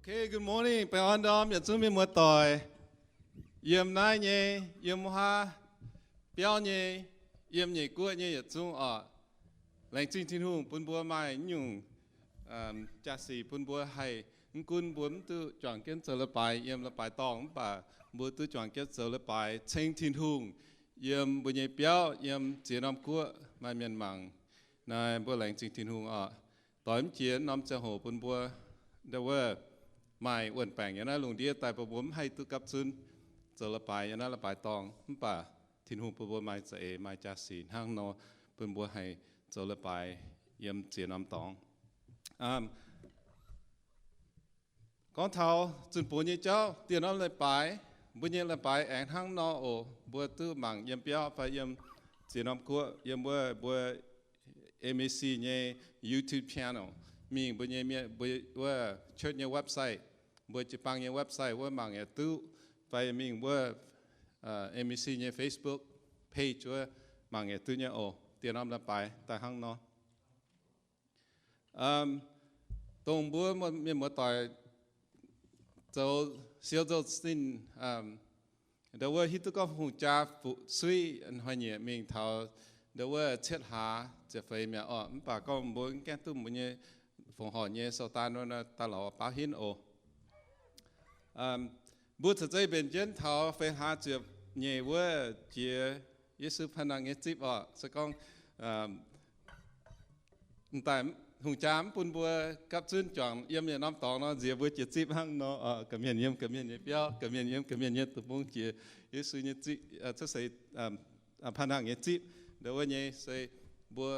Okay, good morning, baengh orn ndorm yietc zungv mienh muoz-doic. Yiem naaiv nyei, yiem wuov haav biauv nyei, yiem nyeic guoqv nyei yietc zungv oc. Laengz zingh Tin-Hungh bun mbuo maaih nyungc jaa-sic bun mbuo haih, mv gunv mbuo mv duqv juangc jienv zoux leiz-baaix yiem leiz-baaix dorngh, mv baac mbuo duqv juangc jienv zoux leiz-baaix ceng Tin-Hungh yiem mbuo nyei biauv, yiem ziex norm guoqv maaih mienh mangc. Naaiv mbuo laengz zingh Tin-Hungh oc. Doix mv jiex norm ziangh hoc bun mbuo ndau wuov maaih wuon-baengc yiem naaiv lungh ndiev daaih bun mbuo mv haih duqv gapv zunv zoux leiz-baaix yiem naaiv leiz-baaix dorngh, mv baac Tin-Hungh bun mbuo maaih za'eix maaih jaa-sic hnangv nor, bun mbuo haih zoux leiz-baaix yiem ziex norm dorngx. Gorngv taux zunh buoz nyei jauv, dieh norm leiz-baaix, mbuo nyei leiz-baaix aengx hnangv nor oc. Mbuo duqv mangc yiem biauv fai yiem ziex norm guoqv, yiem wuov mbuo M A C nyei YouTube channel, mingh mbuo nyei mienh, mbuo wuov church nyei website, mbuo jiu-baang nyei website wuov mangc yaac duqv, fai mingh wuov M A C nyei Facebook page wuov mangc yaac duqv nyei oc. Dieh norm leiz-baaix daaih hnangv nor. Dongh mbuo mienh muoz-doic zoux siou zoux sin, ndau wuov hiuv duqv gorngv hungh jaa fu'jueiv suiv hnoi-nyieqc mingh taux ndau wuov cietv hlaax ziepc feix mi'aqv oc. Mv baac gorngv mbuo mv gaengh duqv mbuo nyei fongc horc nyei sou daan wuov daaih lorz baauv hinv oc. Mbuo caux zeiz mbenc jienv taux feix hlaax ziepc nyeic wuov jiex Yesu Panh Nangh nyei zipv oc. Se gorngv m'daaih hungh jaa mv bun mbuo gapv zunv juangc yiem yietc norm dorngx nor, nziex mbuo jiex zipv hnangv nor, ga'mienh yiem ga'mienh nyei biauv, ga'mienh yiem ga'mienh nyei deic-bung jiex Yesu nyei zipv, cuotv seix Panh Nangh nyei zipv. Ndau wuov nyei se mbuo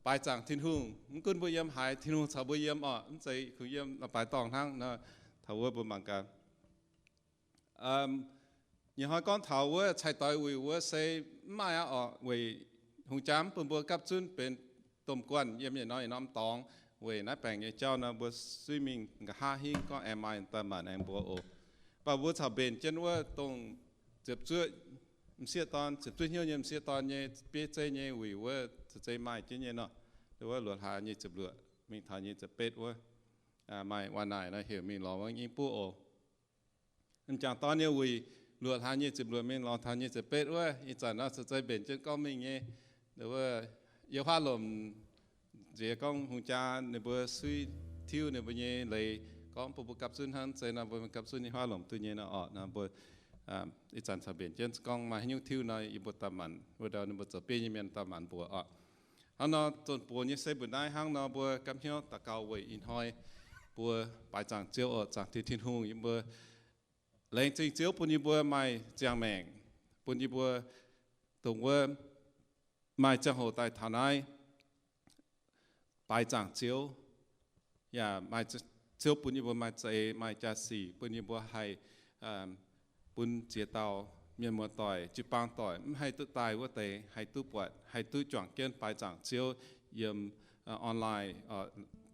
baaix zaangc Tin-Hungh. Mv gunv mbuo yiem haaix, Tin-Hungh caux mbuo yiem oc. Mv zeiz kungx yiem leiz-baaix dorngh hnangv nor. Taux wuov mbuo mangc gaax. Nyei hnoi gorngv taux wuov cai-doix wuic wuov se mv maaih aqv oc, weic hungh jaa mv bun mbuo gapv zunv benx domh guanh yiem yietc norm yietc norm dorngx. Weic naaiv baengc nyei jauv nor, mbuo suiv mingh nqa'haav hingv gorngv aengx maaih daaih maanc aengx mbuox oc. Mv baac mbuo caux mbenc jienv wuov dongh ziepc zuoqv m'sieqv dorn, ziepc zuoqv hnyouv nyei m'sieqv dorn nyei bieiv zeiv nyei wuic wuov caux zeiz maaih jienv nyei nor. Wuov luoqc hlaax nyic ziepc luoqc mingh taux nyic ziepc betv wuov, maaih waac naaic nor heuc mingh lorz wuov nyingv buov oc. M'jangc dorn nyei wuic, luoqc hlaax nyic ziepc luoqc mingh lorz taux nyic ziepc betv wuov, ih zanc nor caux zeiz mbenc jienv gorngv mingh nyei. Wuov, yiem huaav lomc nziex gorngv hungh jaa ninh mbuo suiv tiuv ninh mbuo nyei leiz, gorngv bun mbuo gapv zunv hnangv zeiz nor, mbuo gapv zunv nyei huaav lomc duqv nyei nor oc. Nor mbuo ih zanc caux mbenc jienv gorngv maaih haaix nyungc tiuv nor, yie mbuo daaih maanc, wuov ndau ninh mbuo zoux bieiv nyei mienh daaih maanc mbuox oc. Hnangv nor, zonh buoz nyei se mbuo naaiv hnangv nor, mbuo gapv hnyouv daux gaux weic ih hnoi mbuo baaix zaangc Ziouv oc, zaangc Tin, Tin-Hungh. Yie mbuo laengz zingh Ziouv bun yie mbuo maaih ziangh maengc, bun yie mbuo dongh wuov maaih ziangh hoc daaih taux naaiv baaix zaangc Ziouv. Yaac maaih Ziouv bun yie mbuo maaih za'eix, maaih jaa-sic bun yie mbuo haih bun ziex dauh mienh muoz-doic, jiu-baang doic mv haih duqv daaih wuov deix haih duqv buatc, haih duqv juangc jienv baaix zaangc Ziouv yiem online.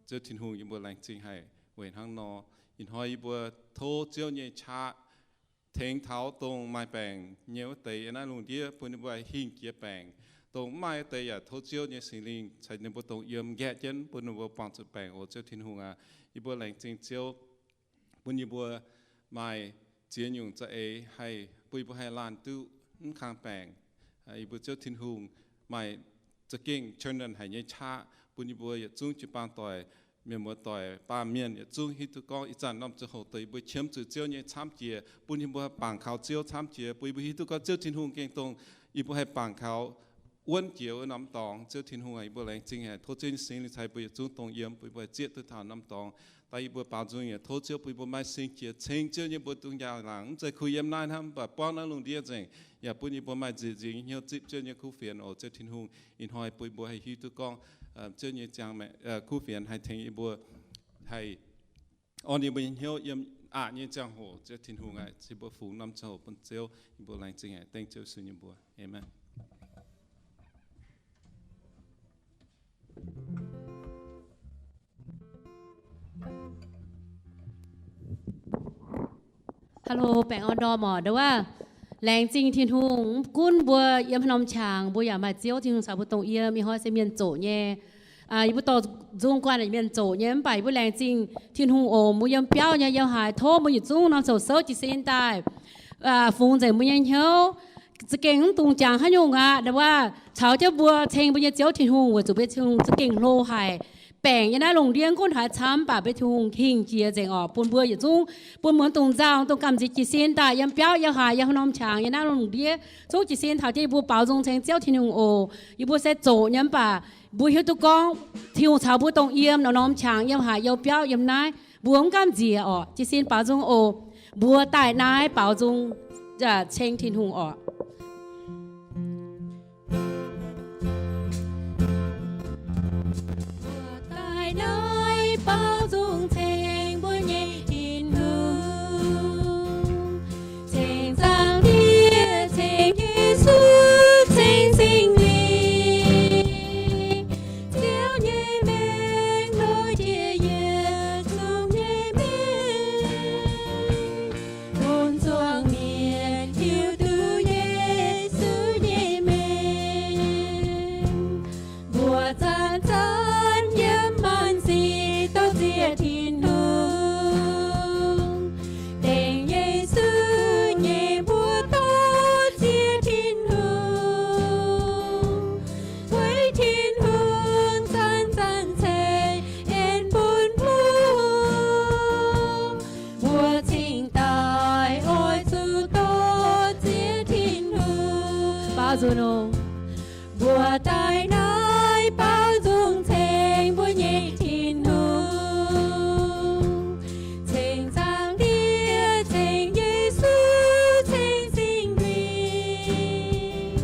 Ziouv Tin-Hungh, yie mbuo laengz zingh haic weic hnangv nor. Ih hnoi yie mbuo tov Ziouv nyei qaqv tengx taux dongh maaih baengc nyei wuov deix yiem naaiv lungh ndiev, bun ninh mbuo hingh jiex baengc. Dongh mv maaih wuov deix yaac tov Ziouv nyei Singx Lingh caux ninh mbuo dongh yiem nqaeqv jienv, bun ninh mbuo buangh zuqc baengc oc. Ziouv Tin-Hungh aac, yie mbuo laengz zingh Ziouv bun yie mbuo maaih ziex nyungc za'eix haih bun yie mbuo haih laanh duqv mv kang baengc. Yie mbuo Ziouv Tin-Hungh maaih za'gengh churn haic nyei qaqv bun yie mbuo yietc zungv jiu-baang doic, mienh muoz-doic, baamh mienh yietc zungv hiuv duqv gorngv ih zanc norm ziangh hoc deix yie mbuo qiemx zuqc Ziouv nyei camv jiex, bun yie mbuo haih bangc kaux Ziouv camv jiex, bun yie mbuo hiuv duqv gorngv Ziouv Tin-Hungh gengh dongh yie mbuo haih bangc kaux wuonv jiex wuov norm dorngx. Ziouv Tin-Hungh aac, yie mbuo laengz zingh haic. Tov Ziouv nyei Singx Lingh caux yie mbuo yietc zungv dongh yiem, bun yie mbuo haih zieqv duqv taux norm dorngx. Daaih yie mbuo baaux nzung yaac tov Ziouv bun yie mbuo maaih singx jiex ceng Ziouv nyei mbuox dungx njaaux laangc, mv zeiz kuh yiem naaiv hnangv, mv baac buangv naaiv lungh ndiev nzengc, yaac bun yie mbuo maaih nzieqc nzingc nyei hnyouv zipv Ziouv nyei kuv fienx oc. Ziouv Tin-Hungh, ih hnoi bun yie mbuo haih hiuv duqv gorngv Ziouv nyei ziangh maengc, kuv fienx haih tengx yie mbuo, haih orn yie mbuo nyei hnyouv yiem aqc nyei ziangh hoc. Ziouv Tin-Hungh aac, yie mbuo fungx norm ziangh hoc bun Ziouv. Yie mbuo laengz zingh haic, dengv Ziouv Yesu nyei mbuox. Amen. Hello, baengh orn ndorm oc. Ndau wuov, laengz zingh Tin-Hungh, mv gunv mbuo yiem haaix norm qangx, mbuo yaac maaih Ziouv Tin-Hungh caux mbuo dongh yiem. Ih hnoi se mienh zoqc nyei yie mbuo dorh nzung guanh mienh zoqc nyei, mv baac yie mbuo laengz zingh Tin-Hungh oc. Mbuo yiem biauv nyei yiem haaix, tov mbuo yietc zungv norm zoux souv jiez sin daaih fungx nzengc mbuo nyei hnyouv. Za'gengh mv dungx jangx haaix nyungc aqv. Nda'wuov caux jienv mbuo ceng mbuo nyei Ziouv Tin-Hungh weic zuqc mbuo Tin-Hungh za'gengh hlo haic. Baengc yiem naaiv lungh ndiev gunv haaix camv, mv baac mbuo Tin-Hungh hingh jiex nzengc oc. Bun mbuo yietc zungv, bun mbuo dongh nzauh dongh gamh nziex jiez sin daaih yiem biauv yiem haaix, yiem haaix norm qangx yiem naaiv lungh ndiev zungv jiez sin taux jienv yie mbuo baaux nzung ceng Ziouv Tin-Hungh oc. Yie mbuo se zoqc nyei, mv baac mbuo hiuv duqv gorngv Tin-Hungh caux mbuo dongh yiem norm-norm qangx yiem haaix, yiem biauv yiem naaiv, mbuo mv gamh nziex oc. Jiez sin baaux nzung oc. Mbuo daaih naaiv baaux nzung ceng Tin-Hungh oc. Mbuo daaih naaiv baaux nzung ceng mbuo nyei Tin-Hungh, ceng Zaangc Diex, ceng Yesu, ceng Singx Lingh. Ziouv nyei mengh lorz jiex yietc zungv nyei mengh, bun zuangx mienh hiuv duqv Yesu nyei mengh. Mbuo zanc-zanc yiem maanc sic dorh ziex Tin-Hungh, dengv Yesu nyei mbuox dorh ziex Tin-Hungh, weic Tin-Hungh zanc-zanc ceix en bun mbuo. Mbuo cingx daaih oix zuqc dorh ziex Tin-Hungh. Baaux nzung oc. Mbuo daaih naaiv baaux nzung ceng mbuo nyei Tin-Hungh, ceng Zaangc Diex, ceng Yesu, ceng Singx Lingh.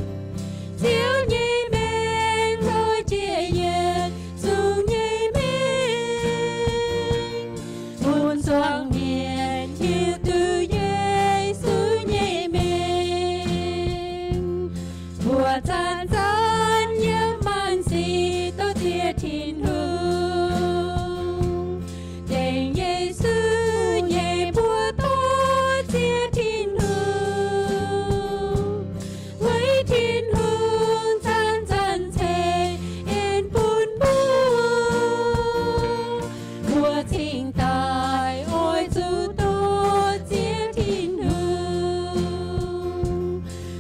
Ziouv nyei mengh lorz jiex yietc zungv nyei mengh, bun zuangx mienh hiuv duqv Yesu nyei mengh. Mbuo zanc-zanc yiem maanc sic dorh ziex Tin-Hungh, dengv Yesu nyei mbuox dorh ziex Tin-Hungh, weic Tin-Hungh zanc-zanc ceix en bun mbuo. Mbuo cingx daaih oix zuqc dorh ziex Tin-Hungh.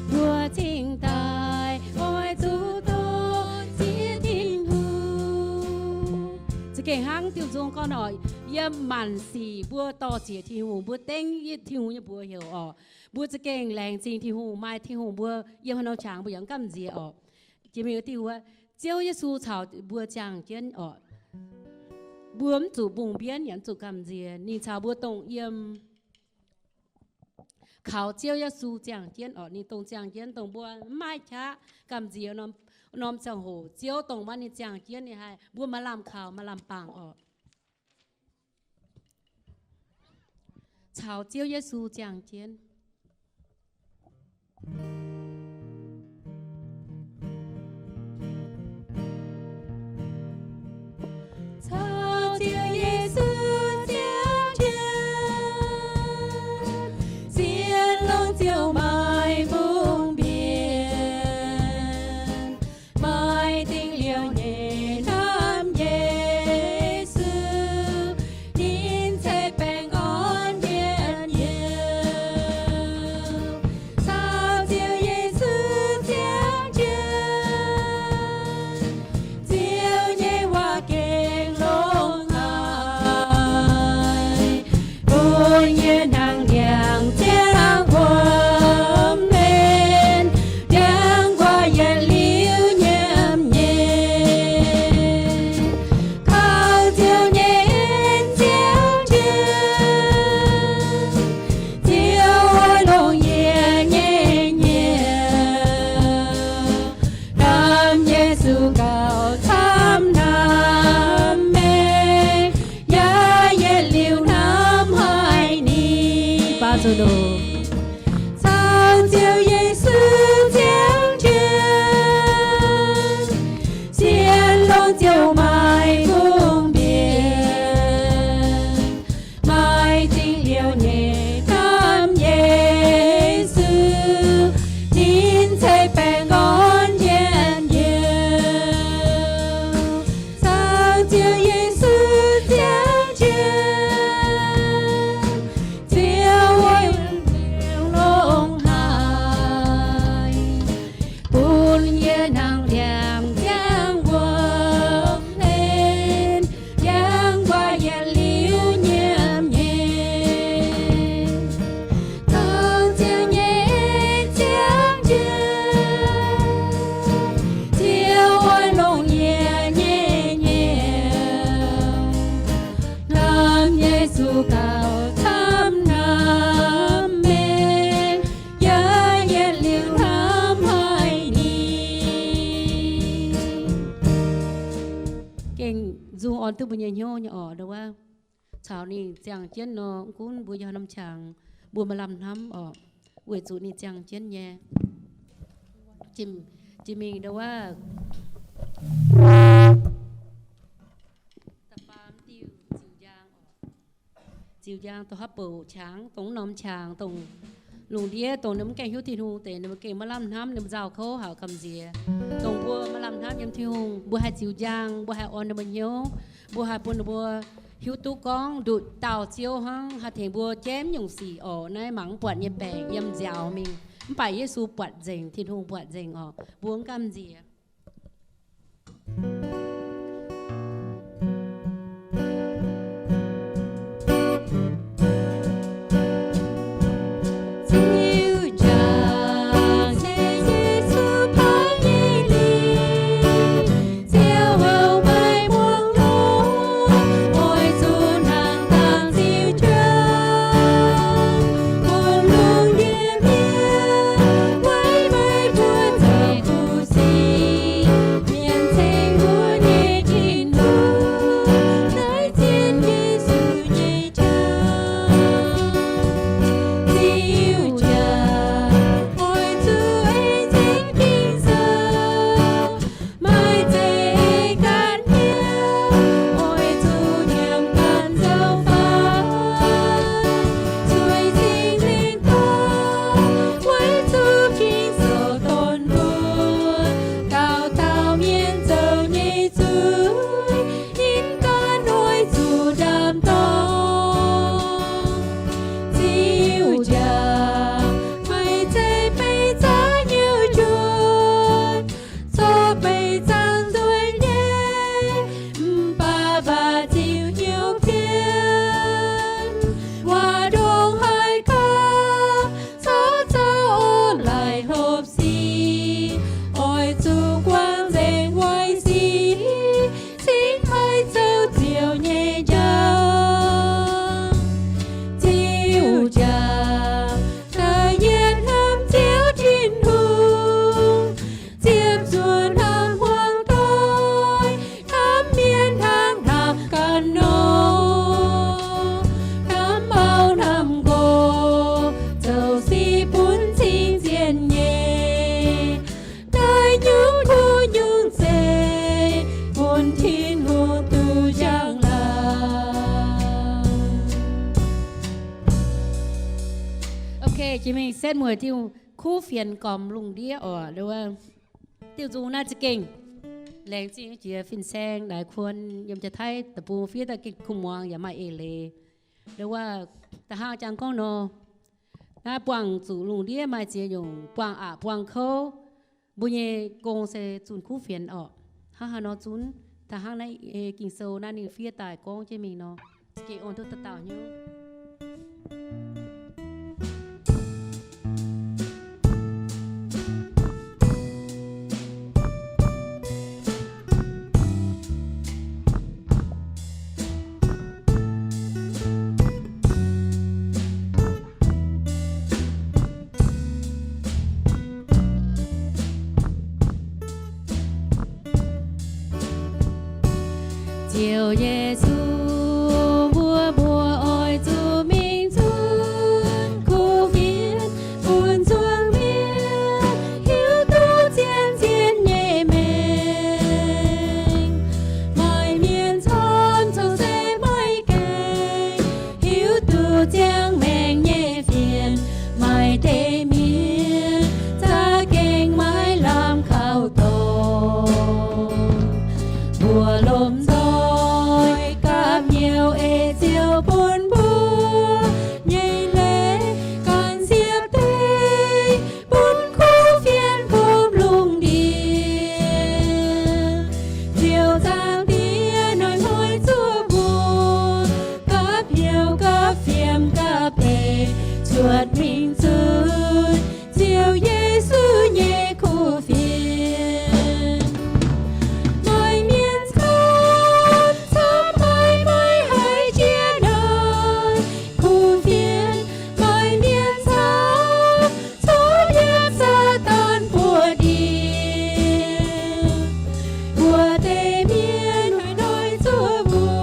Mbuo cingx daaih oix zuqc dorh ziex Tin-Hungh. Za'gengh hnangv diuh nzung gorngv nor, yiem maanc sic mbuo dorh ziex Tin-Hungh, mbuo dengv Tin-Hungh nyei mbuox heuc oc. Mbuo za'gengh laengz zingh Tin-Hungh, maaih Tin-Hungh mbuo yiem haaix norm qangx mbuo yaac mv gamh nziex oc. Jiex mingh wuov diuh wuov, Ziouv Yesu caux mbuo ziangh jienv oc. Mbuo mv zuqc mbungh mbienv yaac mv zuqc gamh nziex. Ninh caux mbuo dongh yiem kaux Ziouv Yesu ziangh jienv oc. Ninh dongh ziangh jienv dongh mbuo mv maaih qaqv gamh nziex norm ziangh hoc. Ziouv dongh maiv ninh ziangh jienv ninh haih mbuo maaih lamh kaux maaih lamh bangc oc. Caux Ziouv Yesu ziangh jienv. Caux Ziouv Yesu ziangh jienv, sienx longx ziouc maaih mbungh mbienv. Maaih dingc liouh nyei hnamv Yesu, ninh ceix baengh orn yietc liouh. Caux Ziouv Yesu ziangh jienv, Ziouv nyei waac gengh longx haic, bun yie hnangv ndiangx-ziangv wuom mienh, ndiangx-guaax yietc liuz nyiemc nyeic. Kaux Ziouv nyei en ziangh jienv, Ziouv oix longc yie nyei hnyouv hnamv Yesu gauh camv hnamv maengc, yaac yietc liuz hnamv haic ninh. Caux Ziouv Yesu ziangh jienv, sienx longx ziouc maaih mbungh mbienv. Maaih dingc liouh nyei hnamv Yesu, ninh ceix baengh orn yietc liouh. Caux duqv mbuo nyei hnyouv nyei orqc. Ndo wuov caux ninh ziangh jienv nor, mv gunv mbuo yiem norm qangx, mbuo maaih lamh hnamv orqc, weic zuqc ninh ziangh jienv nyei. Jiex mingh ndo wuov ziux njang, ziux njang dongh hopv bouc qangx, dongh norm qangx, dongh lungh ndiev, dongh ninh mv gaengh hiuv Tin-Hungh deix, ninh mbuo gengh maaih lamh hnamv, ninh mbuo nzauh kouv haic gamh nziex. Dongh mbuo maaih lamh hnamv yiem Tin-Hungh, mbuo haih ziux njang, mbuo haih orn ninh mbuo hnyouv, mbuo haih bun ninh mbuo hiuv duqv gorngv nduqc dauh Ziouv hnangv, haih tengx mbuo jaiv mv nyungc sic orqc. Naaiv mangc mv buatc nyei baengc yiem nziaaux mingh, mv baac Yesu buatc nzengc, Tin-Hungh buatc nzengc orqc. Mbuo mv gamh nziex. Ok, jiex mingh setv mueic diuh kuv fienx gormx lungh ndiev oc. Diuh nzung naaiv za'gengh laengz zingh jiex fin-saeng laaix kuon yiem jaax Taiv deic-bung fiev daaih gengh kuh muangx yaac maaih eix leiz. Ndo wuov da'hnangv jangx gorngv nor, naaiv buangh zuqc lungh ndiev maaih ziex nyungc buangh aqc buangh kouv, mbuo nyei gong se zunh kuv fienx orqc. Hnangv haaix nor zunv? Da'hnangv naaiv Ging-Sou naaiv ninh fiev daaih gorngv jienv mingh nor, za'gengh orn duqv dauh dauh hnyouv. Ziouv Yesu, mbuo mbuox oix zuqc mingh zunh kuv fienx, bun zuangx mienh hiuv duqv zien-zien nyei maengc. Maaih mienh corc zoux se maiv gaengh hiuv duqv ziangh maengc nyei fienx. Maaih deix mienh za'gengh maiv lamh kaux dorngx. Mbuo lomh nzoih gapv hnyouv ei Ziouv bun mbuo nyei leiz ganh siepv deix, bun kuv fienx kumx lungh ndiev. Ziouv Zaangc Diex hnoi-hnoi zuov mbuo gapv hnyouv gapv fiem gapv deix cuotv mingh zunh Ziouv Yesu nyei kuv fienx. Maaih mienh camv, camv maiv maaih haiz jiex naaiv kuv fienx. Maaih mienh camv, camv yiem Saadaan buoz-ndiev. Mbuo deix mienh hnoi-hnoi zuov mbuo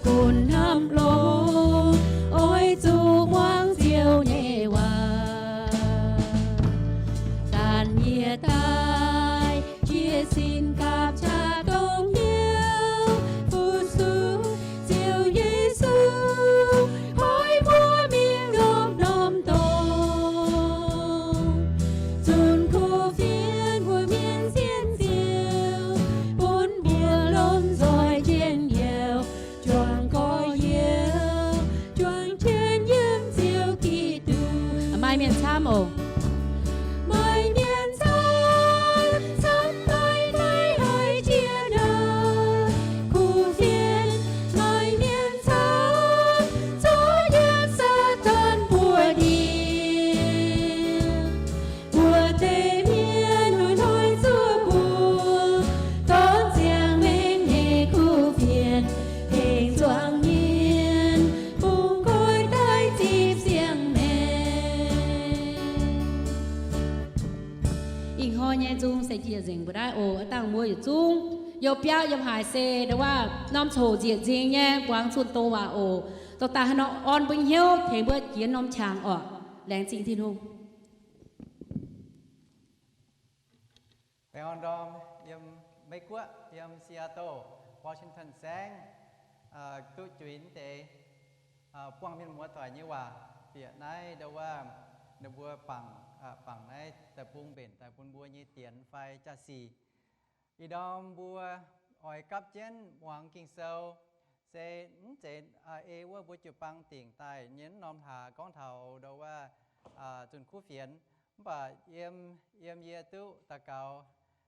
Bun hnamv longx oix zuqc muangx Ziouv nyei waac. Da'nyeic daaih yie sin gapv qaqv dongh Ziouv fu-sux, Ziouv Yesu, hoic mbuo mingh norm-norm dorngx, zunc kuv fienx mbuo mienh sienx Ziouv, bun mbuo lomh nzoih njien youh, juangc gorx-youz, juangc jienv yiem Ziouv Giduc. Maaih mienh camv oc. Maaih mienh camv, camv daaih naaiv oix jiex naaic kuv fienx. Maaih mienh camv, zorqv yiem Saadaan buoz-ndiev. Mbuo deix mienh hnoi-hnoi zuov mbuo, dorh ziangh maengc nyei kuv fienx tengx zuangx mienh bungx nqoi daaih zipv ziangh maengc. Ih hnoi nyei nzung se jiex nzengc mbuo naaiv oc. Dangh mbuo yietc zungv youh biauv yiem haaix se ndo wuov norm coc nzieqc nzingx nyei buangh zunh doz waac oc. Dorh daaih haaix nor orn mbuo hnyouv tengx mbuo jiex norm qangx orqc. Laengz zingh Tin-Hungh. Baengh orn ndorm yiem Meiv Guoqv, yiem Seattle, Washington saengv, duqv juix deix buangh mienh muoz doic nyei waac bieqc naaiv ndo wuov, ninh mbuo bangc, bangc naaiv deic-bung mbenc daaih bun mbuo nyei dienx fai jaa-sic. Ih ndorm mbuo oix gapv jienv muangx Ging-Sou se mv zeiz ei wuov mbuo jiu-baang dingc daaih nyei norm hlaax gorngv taux ndo wuov zunh kuv fienx. Mv baac yiem, yiem yie duqv daux gaux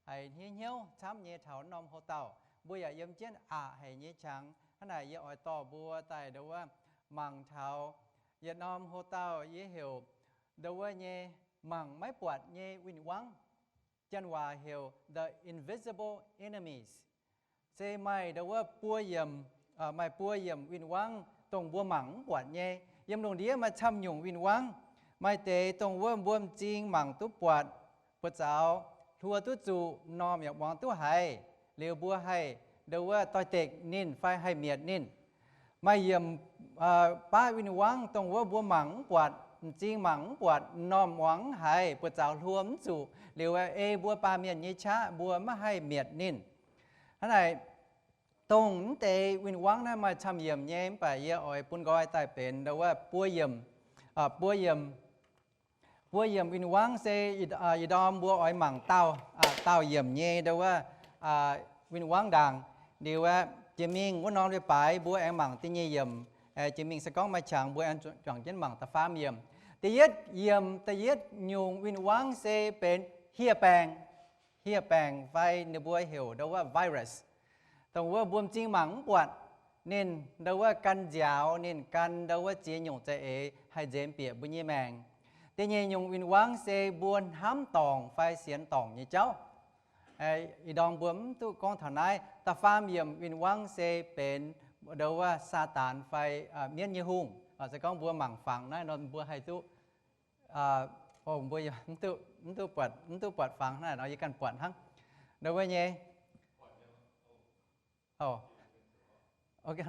haiz hniev hnyouv camv nyei taux norm houx-dauh, mbuo yaac yiem jienv aqc haic nyei qangx. Hnangv naaic yie oix dorh mbuo daaih ndo wuov mangc taux yietc norm houx-dauh yie heuc ndo wuov nyei mangc maiv buatc nyei win-wangv. Janx waac heuc the invisible enemies. Se maaih ndo wuov buo yiemc, maaih buo yiemc win-wangv dongh mbuo mangc mv buatc nyei. Yiem lungh ndiev maaih camv nyungc win-wangv. Maaih deix dongh wuov mbuo m'zing mangc duqv buatc, buoz-zaux hluo duqv zuqc, m'normh yaac muangx duqv haiz, liuz mbuo haih ndo wuov doix-dekc ninh fai haih mietc ninh. Maaih yiemc baav win-wangv dongh wuov mbuo mangc mv buatc, m'zing mangc mv buatc, m'normh muangx mv haiz, buoz-zaux hluo mv zuqc, liuz ei mbuo baamh mienh nyei qaqv mbuo maiv haih mietc ninh. Hnangv naaic, dongh mv deix win-wangv naaiv maaih camv yiemc nyei, mv baac yie oix bun nqoi daaih benx ndo wuov buo yiemc, buo yiemc, buo yiemc win-wangv se ih ndorm mbuo oix mangc daauh, daauh yiemc nyei ndo wuov win-wangv ndaangc. Liuz aeqv, jiex mingh wuov norm leiz-baaix mbuo aengx mangc da'nyeic yiemc. Jiex mingh se gorngv maaih qangx mbuo aengx juangc jienv mangc da'faam yiemc. Da'yietv yiemc, da'yietv nyungc win-wangv se benx hieh baengc. Hieh baengc fai ninh mbuo heuc ndo wuov virus. Dongh wuov mbuo m'zing mangc mv buatc, ninh ndo wuov gan nziaaux, ninh gan ndo wuov ziex nyungc za'eix haih nzemx bieqc mbuo nyei maengc. Da'nyeic nyungc win-wangv se mbuo hnamv dorngc fai sienx dorngc nyei jauv. Ih ndorm mbuo mv duqv gorngv taux naaiv. Da'faam yiemc win-wangv se benx ndo wuov Saadaan fai mienv nyei hungh. Se gorngv mbuo mangc fangx naaiv nor mbuo haih duqv, mbuo mv duqv buatc, mv duqv buatc fangx naaiv nor, yie ganh buatc hnangv. Ndo wuov nyei,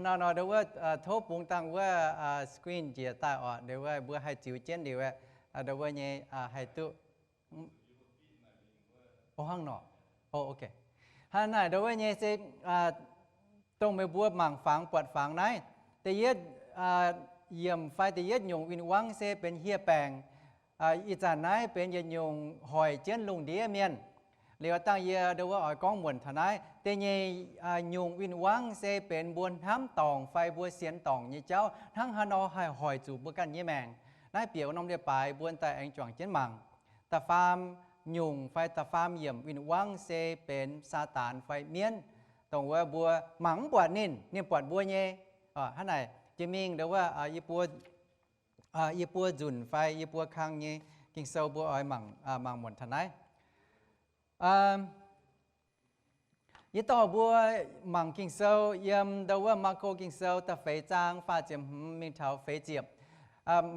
nor nor ndo wuov tov bungx dangh wuov screen njiec daaih orqc, ndo wuov mbuo haih ziux jienv liuz aeqv, ndo wuov nyei haih duqv. O, hnangv nor. O, ok. Hnangv naaic ndo wuov nyei se dongh meih mbuo mangc fangx buatc fangx naaiv, da'yietv yiemc fai da'yietv nyungc win-wangv se benx hieh baengc. Ih zanc naaiv benx yietc nyungc hoic jienv lungh ndiev mienh. Liuz dangh yie ndo wuov oix gorngv muonc taux naaiv. Da'nyeic nyungc win-wangv se benx mbuo hnamv dorngc fai mbuo sienx dorngc nyei jauv hnangv haaix nor haih hoic zuqc mbuo ganh nyei maengc. Naaiv bieqc norm leiz-baaix mbuo daaih aengx juangc jienv mangc. Da'faam nyungc fai da'faam yiemc win-wangv se benx Saadaan fai mienv, dongh wuov mbuo mangc mv buatc ninh, ninh buatc mbuo nyei. Hnangv naaic jiex mingh ndo wuov yie buo nzunc fai yie buo kang nyei Ging-Sou mbuo oix mangc, mangc muonc taux naaiv. Yie dorh mbuo mangc Ging-Sou yiem ndo wuov Maako Ging-Sou da'feix zaang faah ziepc hmz mingh taux feix ziepc.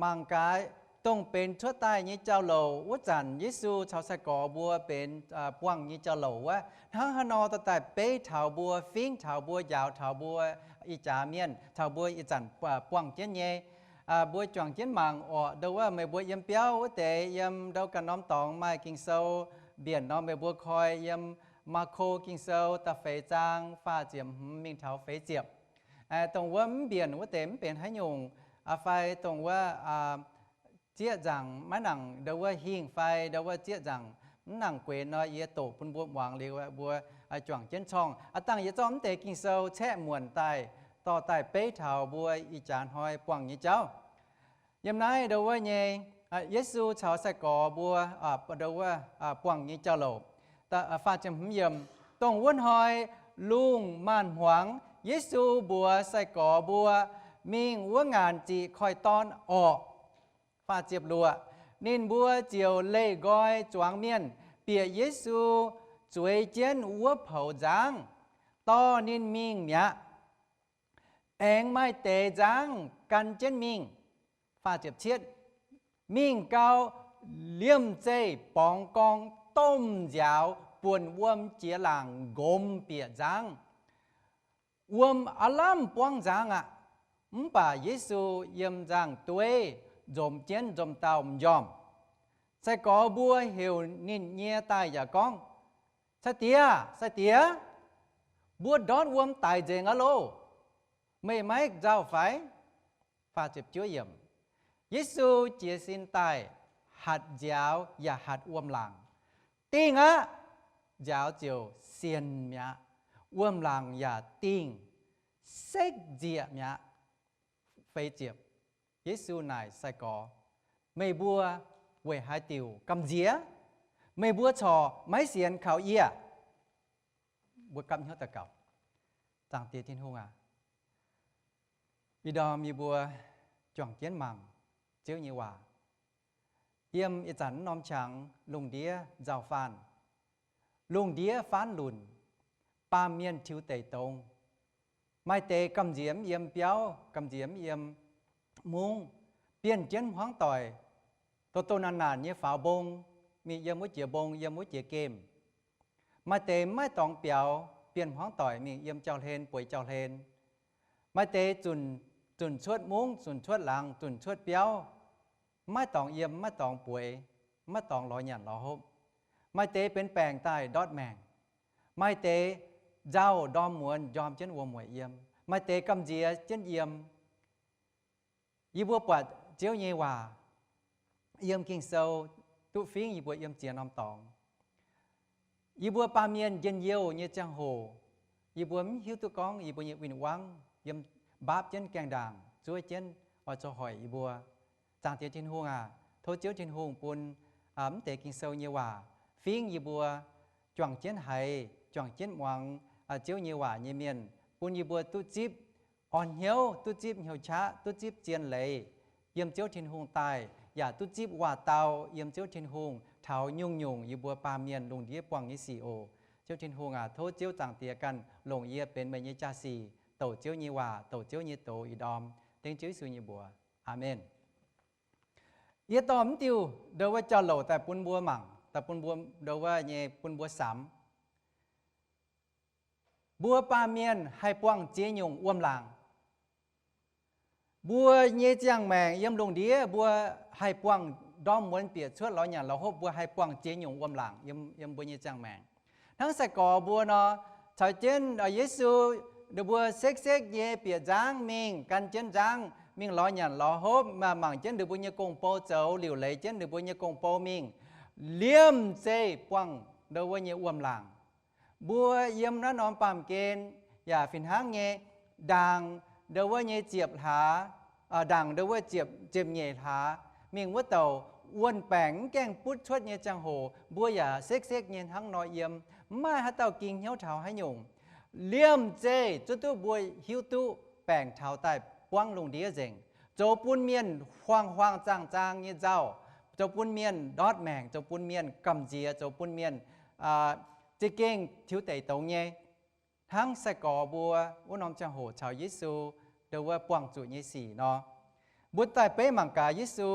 Mangc gaax, dongh benx cuotv daaih nyei jauv-louc wuov zanc Yesu caux sai-gorx mbuo benx buangh nyei jauv-louc wuov, hnangv haaix nor dorh daaih beiv taux mbuo, fingv taux mbuo, njaaux taux mbuo, ih jaax mienh caux mbuo ih zanc buangh jienv nyei. Mbuo juangc jienv mangc orqc, ndo wuov meih mbuo yiem biauv wuov deix, yiem ndo ganh norm dorngx maaih Ging-Sou mbienc nor, meih mbuo koi yiem Maako Ging-Sou da'feix zaang faah ziepc hmz mingh taux feix ziepc. Dongh wuov mv mbienc wuov deix mv benx haaix nyungc, fai dongh wuov zieqv nzaangc maiv nangc ndo wuov hingh fai ndo wuov zieqv nzaangc mv nangc guenx nor, yie doqc bun mbuo muangx liuz mbuo juangc jienv corngh. Aav dangh yie zorqv mv deix Ging-Sou caeqv muonc daaih, dorh daaih beiv taux mbuo ih jaax hnoi buangh nyei jauv. Yiem naaiv ndo wuov nyei, Yesu caux sai-gorx mbuo ndo wuov buangh nyei jauv-louc. Faah ziepc hmz yiem, dongh wuov hnoi lungh maanz-hmuangx Yesu mbuox sai-gorx mbuo mingh wuov ngaanc ziqc koiv-dorn orqc. Faah ziepc luoqc, ninh mbuo ziouc leih nqoi zuangx mienh bieqc Yesu zueiz jienv wuov poux nzangv, dorh ninh mingh mi'aqv. Aengx maaih deix nzangv gan jienv mingh. Faah ziepc cietv, mingh gau, liemh zeih borngz gorngv domh nziaaux buonc wuom jiex laangc nqomz bieqc nzangv. Wuom aav lamh buangv nzangv aqv. Mv baac Yesu yiem nzangv-dueiv nzomz jienv nzomz dauh m'njormh. Sai-gorx mbuo heuc ninh nyie daaih yaac gorngv, Sai-Diex, Sai-Diex, mbuo ndortv wuom daic nzengc aqv loh. Meih maiv nzauh fai? Yesu jiez sin daaih hatc nziaaux yaac hatc wuom-laangc. Dingh aqv. Nziaaux ziouc sienx mi'aqv. Wuom-laangc yaac dingh sekv nzieqc mi'aqv. Feix ziepc, Yesu naaic sai-gorx, Meih mbuo weic haaix diuc gamh nziex? Meih mbuo corc maiv sienx kaux yie? Mbuo gapv hnyouv daux gaux. Zaangc Diex Tin-Hungh aac, ih ndorm yie mbuo juangc jienv mangc Ziouv nyei waac. Yiem ih zanc norm qangx lungh ndiev nzauh faanh, lungh ndiev faanv lunc, baamh mienh tiux deic dongz. Maaih deix gamh nziex mv yiem biauv, gamh nziex mv yiem mungv, bienh jienv hmuangv doic, doh doh naanc naanc nyei faaux mbong, mingh yiem wuov jiex mbong, yiem wuov jiex gemh. Maaih deix maiv dorngx biaux, bienh hmuangv doic mingh yiem jauv-hlen, bueix jauv-hlen. Maaih deix zunc, zunc cuotv mungv, zunc cuotv laangz, zunc cuotv biauv, maiv dorngx yiem, maiv dorngx bueix, maiv dorngx lorz nyanc lorz hopv. Maaih deix benx baengc daaih ndortv maengc. Maaih deix nzauh ndorm muonz njorm jienv wuom-mueic yiem. Maaih deix gamh nziex jienv yiem. Yie mbuo buatc Ziouv nyei waac yiem Ging-Sou duqv fingv yie mbuo yiem ziex norm dorngx. Yie mbuo baamh mienh njien-youh nyei ziangh hoc, yie mbuo mv hiuv duqv gorngv yie mbuo nyei win-wangv yiem mbaapv jienv gaengh ndaangc zuov jienv oix zoux hoic yie mbuo. Zaangc Diex Tin-Hungh aac, tov Ziouv Tin-Hungh bun mv deix Ging-Sou nyei waac fingv yie mbuo juangc jienv haiz, juangc jienv muangx Ziouv nyei waac nyei mienh, bun yie mbuo duqv zipv orn hnyouv, duqv zipv hnyouv qaqv, duqv zipv zien leiz yiem Ziouv Tin-Hungh daaih, yaac duqv zipv waac-dau yiem Ziouv Tin-Hungh taux nyungc-nyungc yie mbuo baamh mienh lungh ndiev buangh nyei sic oc. Ziouv Tin-Hungh aac, tov Ziouv Zaangc Diex ganh longc yie benx meih nyei jaa-sic douc Ziouv nyei waac, douc Ziouv nyei doz ih ndorm. Dengv Ziouv Yesu nyei mbuox. Aamen. Yie dorh mv diuh ndo wuov jauv-louc daaih bun mbuo mangc, daaih bun mbuo ndo wuov nyei bun mbuo samx. Mbuo baamh mienh haih buangh ziex nyungc wuom-laangc. Mbuo nyei ziangh maengc yiem lungh ndiev mbuo haih buangh ndorm muonz bieqc cuotv lorz nyanc lorz hopv, mbuo haih buangh ziex nyungc wuom-laangc yiem, yiem mbuo nyei ziangh maengc. Hnangv sai-gorx mbuo nor, caux jienv Yesu, ninh mbuo sekv-sekv nyei bieqc nzangv mingh, gan jienv nzangv mingh lorz nyanc lorz hopv, mangc jienv ninh mbuo nyei gong-bou zoux, liuc leiz jienv ninh mbuo nyei gong-bou mingh, liemh zeih buangh ndo wuov nyei wuom-laangc. Mbuo yiem naaiv norm baamh gen yaac fih hnangv nyei, ndaangc ndo wuov nyei ziepc hlaax, ndaangc ndo wuov ziepc, ziepc nyeic hlaax mingh wuov douc wuon-baengc mv gaengh butv cuotv nyei ziangh hoc, mbuo yaac sekv-sekv nyei hnangv nor yiem, mv maaih haaix dauh ging hnyouv taux haaix nyungc. Liemh zeih zuov duqv mbuo hiuv duqv baengc taux daaih buangv lungh ndiev nzengc, zoux bun mienh huaang-huaang zaang-zaang nyei nzauh, zoux bun mienh ndortv maengc, zoux bun mienh gamh nziex, zoux bun mienh za'gengh tiux deic dongz nyei. Hnangv sai-gorx mbuo wuov norm ziangh hoc caux Yesu ndo wuov buangh zuqc nyei sic nor, mbuo daaih beiv mangc gaax Yesu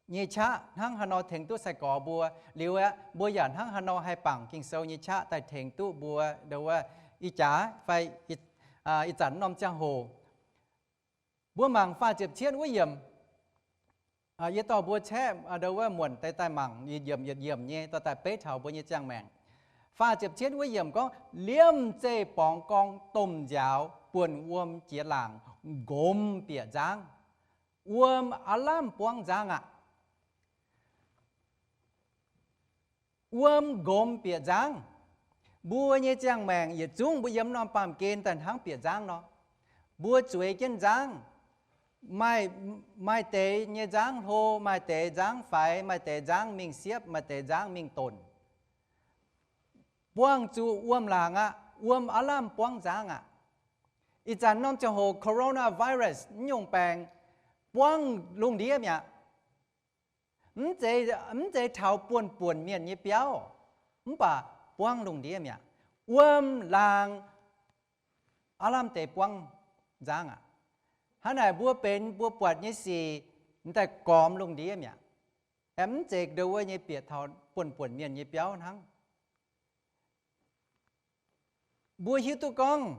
nyei qaqv hnangv haaix nor tengx duqv sai-gorx mbuo. Liuz aeqv, mbuo yaac hnangv haaix nor haih bangc Ging-Sou nyei qaqv daaih tengx duqv mbuo ndo wuov ih jaax fai ih zanc norm ziangh hoc. Mbuo mangc faah ziepc cietv wuov yiemc. Yie dorh mbuo caeqv ndo wuov muonc deix daaih mangc yietc yiemc yietc yiemc nyei dorh daaih beiv taux mbuo nyei ziangh maengc. Faah ziepc cietv wuov yiemc gorngv, liemh zeih borngz gorngv domh nziaaux buonc wuom jiex laangc, nqomz bieqc nzangv. Wuom aav lamh buangv nzangv aqv. Wuom nqomz bieqc nzangv. Mbuo nyei ziangh maengc yietc zungv mbuo yiem norm baamh gen daaih hnangv bieqc nzangv nor. Mbuo zueiz jienv nzangv. Maaih, maaih deix nyei nzangv hlo, maaih deix nzangv faix, maaih deix nzangv mingh siepv, maaih deix nzangv mingh donc. Buangh zuqc wuom-laangc aqv. Wuom aav lamh buangv nzangv aqv. Ih zanc norm ziangh hoc coronavirus mv nyungc baengc buangv lungh ndiev mi'aqv. Mv zeiz, mv zeiz taux buonv-buonc mienh nyei biauv, mv baac buangv lungh ndiev mi'aqv. Wuom-laangc aav lamh deix buangv nzangv aqv. Hnangv naaic mbuo benx mbuo buatc nyei sic m'daaih gormx lungh ndiev mi'aqv. Aeqv, mv zeiz ndo wuov nyei bieqc taux buonv-buonc mienh nyei biauv hnangv. Mbuo hiuv duqv gorngv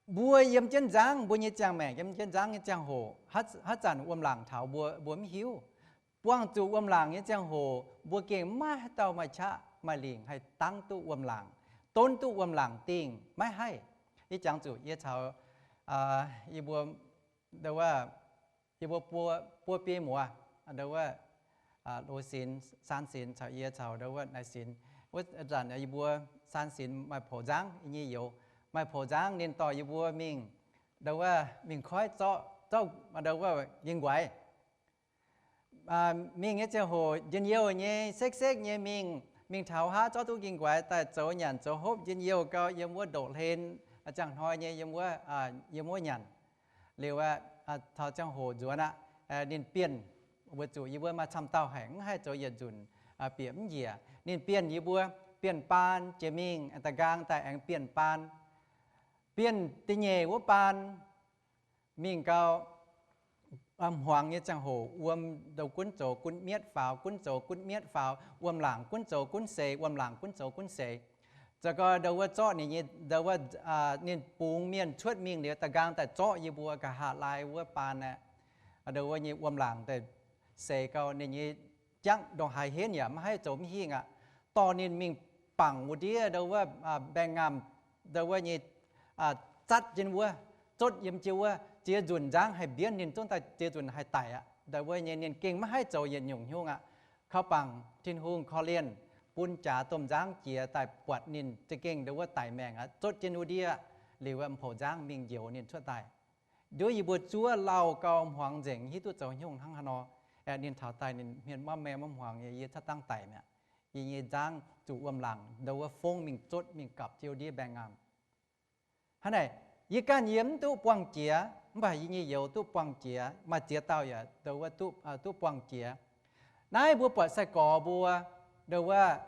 mbuo yiem jienv nzangv, mbuo nyei ziangh maengc yiem jienv nzangv nyei ziangh hoc, haaix zanc wuom-laangc taux mbuo, mbuo mv hiuv. Buangh zuqc wuom-laangc nyei ziangh hoc mbuo gengh maiv haaix dauh maaih qaqv maaih lingc haih dangv duqv wuom-laangc, donv duqv wuom-laangc dingh, maiv haih. Yie jangx zuqc yie caux yie mbuo, ndo wuov, yie mbuo buo, buo biei muoz, ndo wuov, loz sinx, saan sinx caux yie caux ndo wuov naaiv sinx. Wuov zanc yie mbuo saan sinx maaih poux nzangv, yie nyei youz maaih poux nzangv, ninh dorh yie mbuo mingh, ndo wuov, mingh koiv zorqv, zorqv ndo wuov ging-nquaix. Mingh nyei ziangh hoc njien-youh nyei, sekv-sekv nyei mingh, mingh taux haav zorqv duqv ging-nquaix daaih zoux nyanc zoux hopv njien-youh gau, yiem wuov ndoqc hlen, ziangh hnoi nyei yiem wuov, yiem wuov nyanc. Liuz aeqv, taux ziangh hoc nzuonx aqv, ninh bienh, weic zuqc yie mbuo maaih camv dauh haic, mv haih zoux yietc nzunc bieqc mv njiec. Ninh bienh yie mbuo, bienh baan jiex mingh, da'nqaang daaih aengx bienh baan, bienh da'nyeic wuov baan mingh gau, hmuangx nyei ziangh hoc wuom ndo gunv zoux gunv mietv faaux, gunv zoux gunv mietv faaux, wuom-laangc gunv zoux gunv seix, wuom-laangc gunv zoux gunv seix. Za'gengh ndo wuov zorqv ninh nyei, ndo wuov, ninh bungx mienh cuotv mingh liuz, da'nqaang daaih zorqv yie mbuo nqa'haav laai wuov baan aeqv, ndo wuov nyei wuom-laangc daaih seix gau, ninh nyei jangv ndongc haaix henv yaac maiv haih zoux mv hingh aqv. Dorh ninh mingh bangc wuov ndiev ndo wuov mbaengx-ngaamh, ndo wuov nyei zatv jienv wuov, zotv yiem jienv wuov, ziex nzunc nzangv haih mbienv, ninh zungv daaih ziex nzunc haih daic aqv. Ndo wuov nyei ninh gengh maiv haih zoux yietc nyungc haaix nyungc aqv. Kaux bangc Tin-Hungh korv-lienh bun jaax domh nzangv jiex daaih buatc ninh za'gengh ndo wuov daic maengc aqv, zotv jienv wuov ndiev, liuz wuov m'poux nzangv mingh njoux ninh cuotv daaih. Nduov yie mbuo zuov lauh gau, hmuangx nzengc, hiuv duqv zoux haaix nyungc hnangv haaix nor. Aeqv, ninh taux daaih ninh hmien maiv maengh maiv hmuangx, yie cuotv dangh daic mi'aqv. Yie nyei nzangv zuqc wuom-laangc ndo wuov fongv mingh zotv mingh gapc jienv ndiev mbaengx-ngaamh. Hnangv naaic, yie ganh yie mv duqv buangh jiex, mv baac yie nyei youz duqv buangh jiex, maaih ziex dauh yaac ndo wuov duqv buangh jiex. Naaiv mbuo buatc sai-gorx mbuo ndo wuov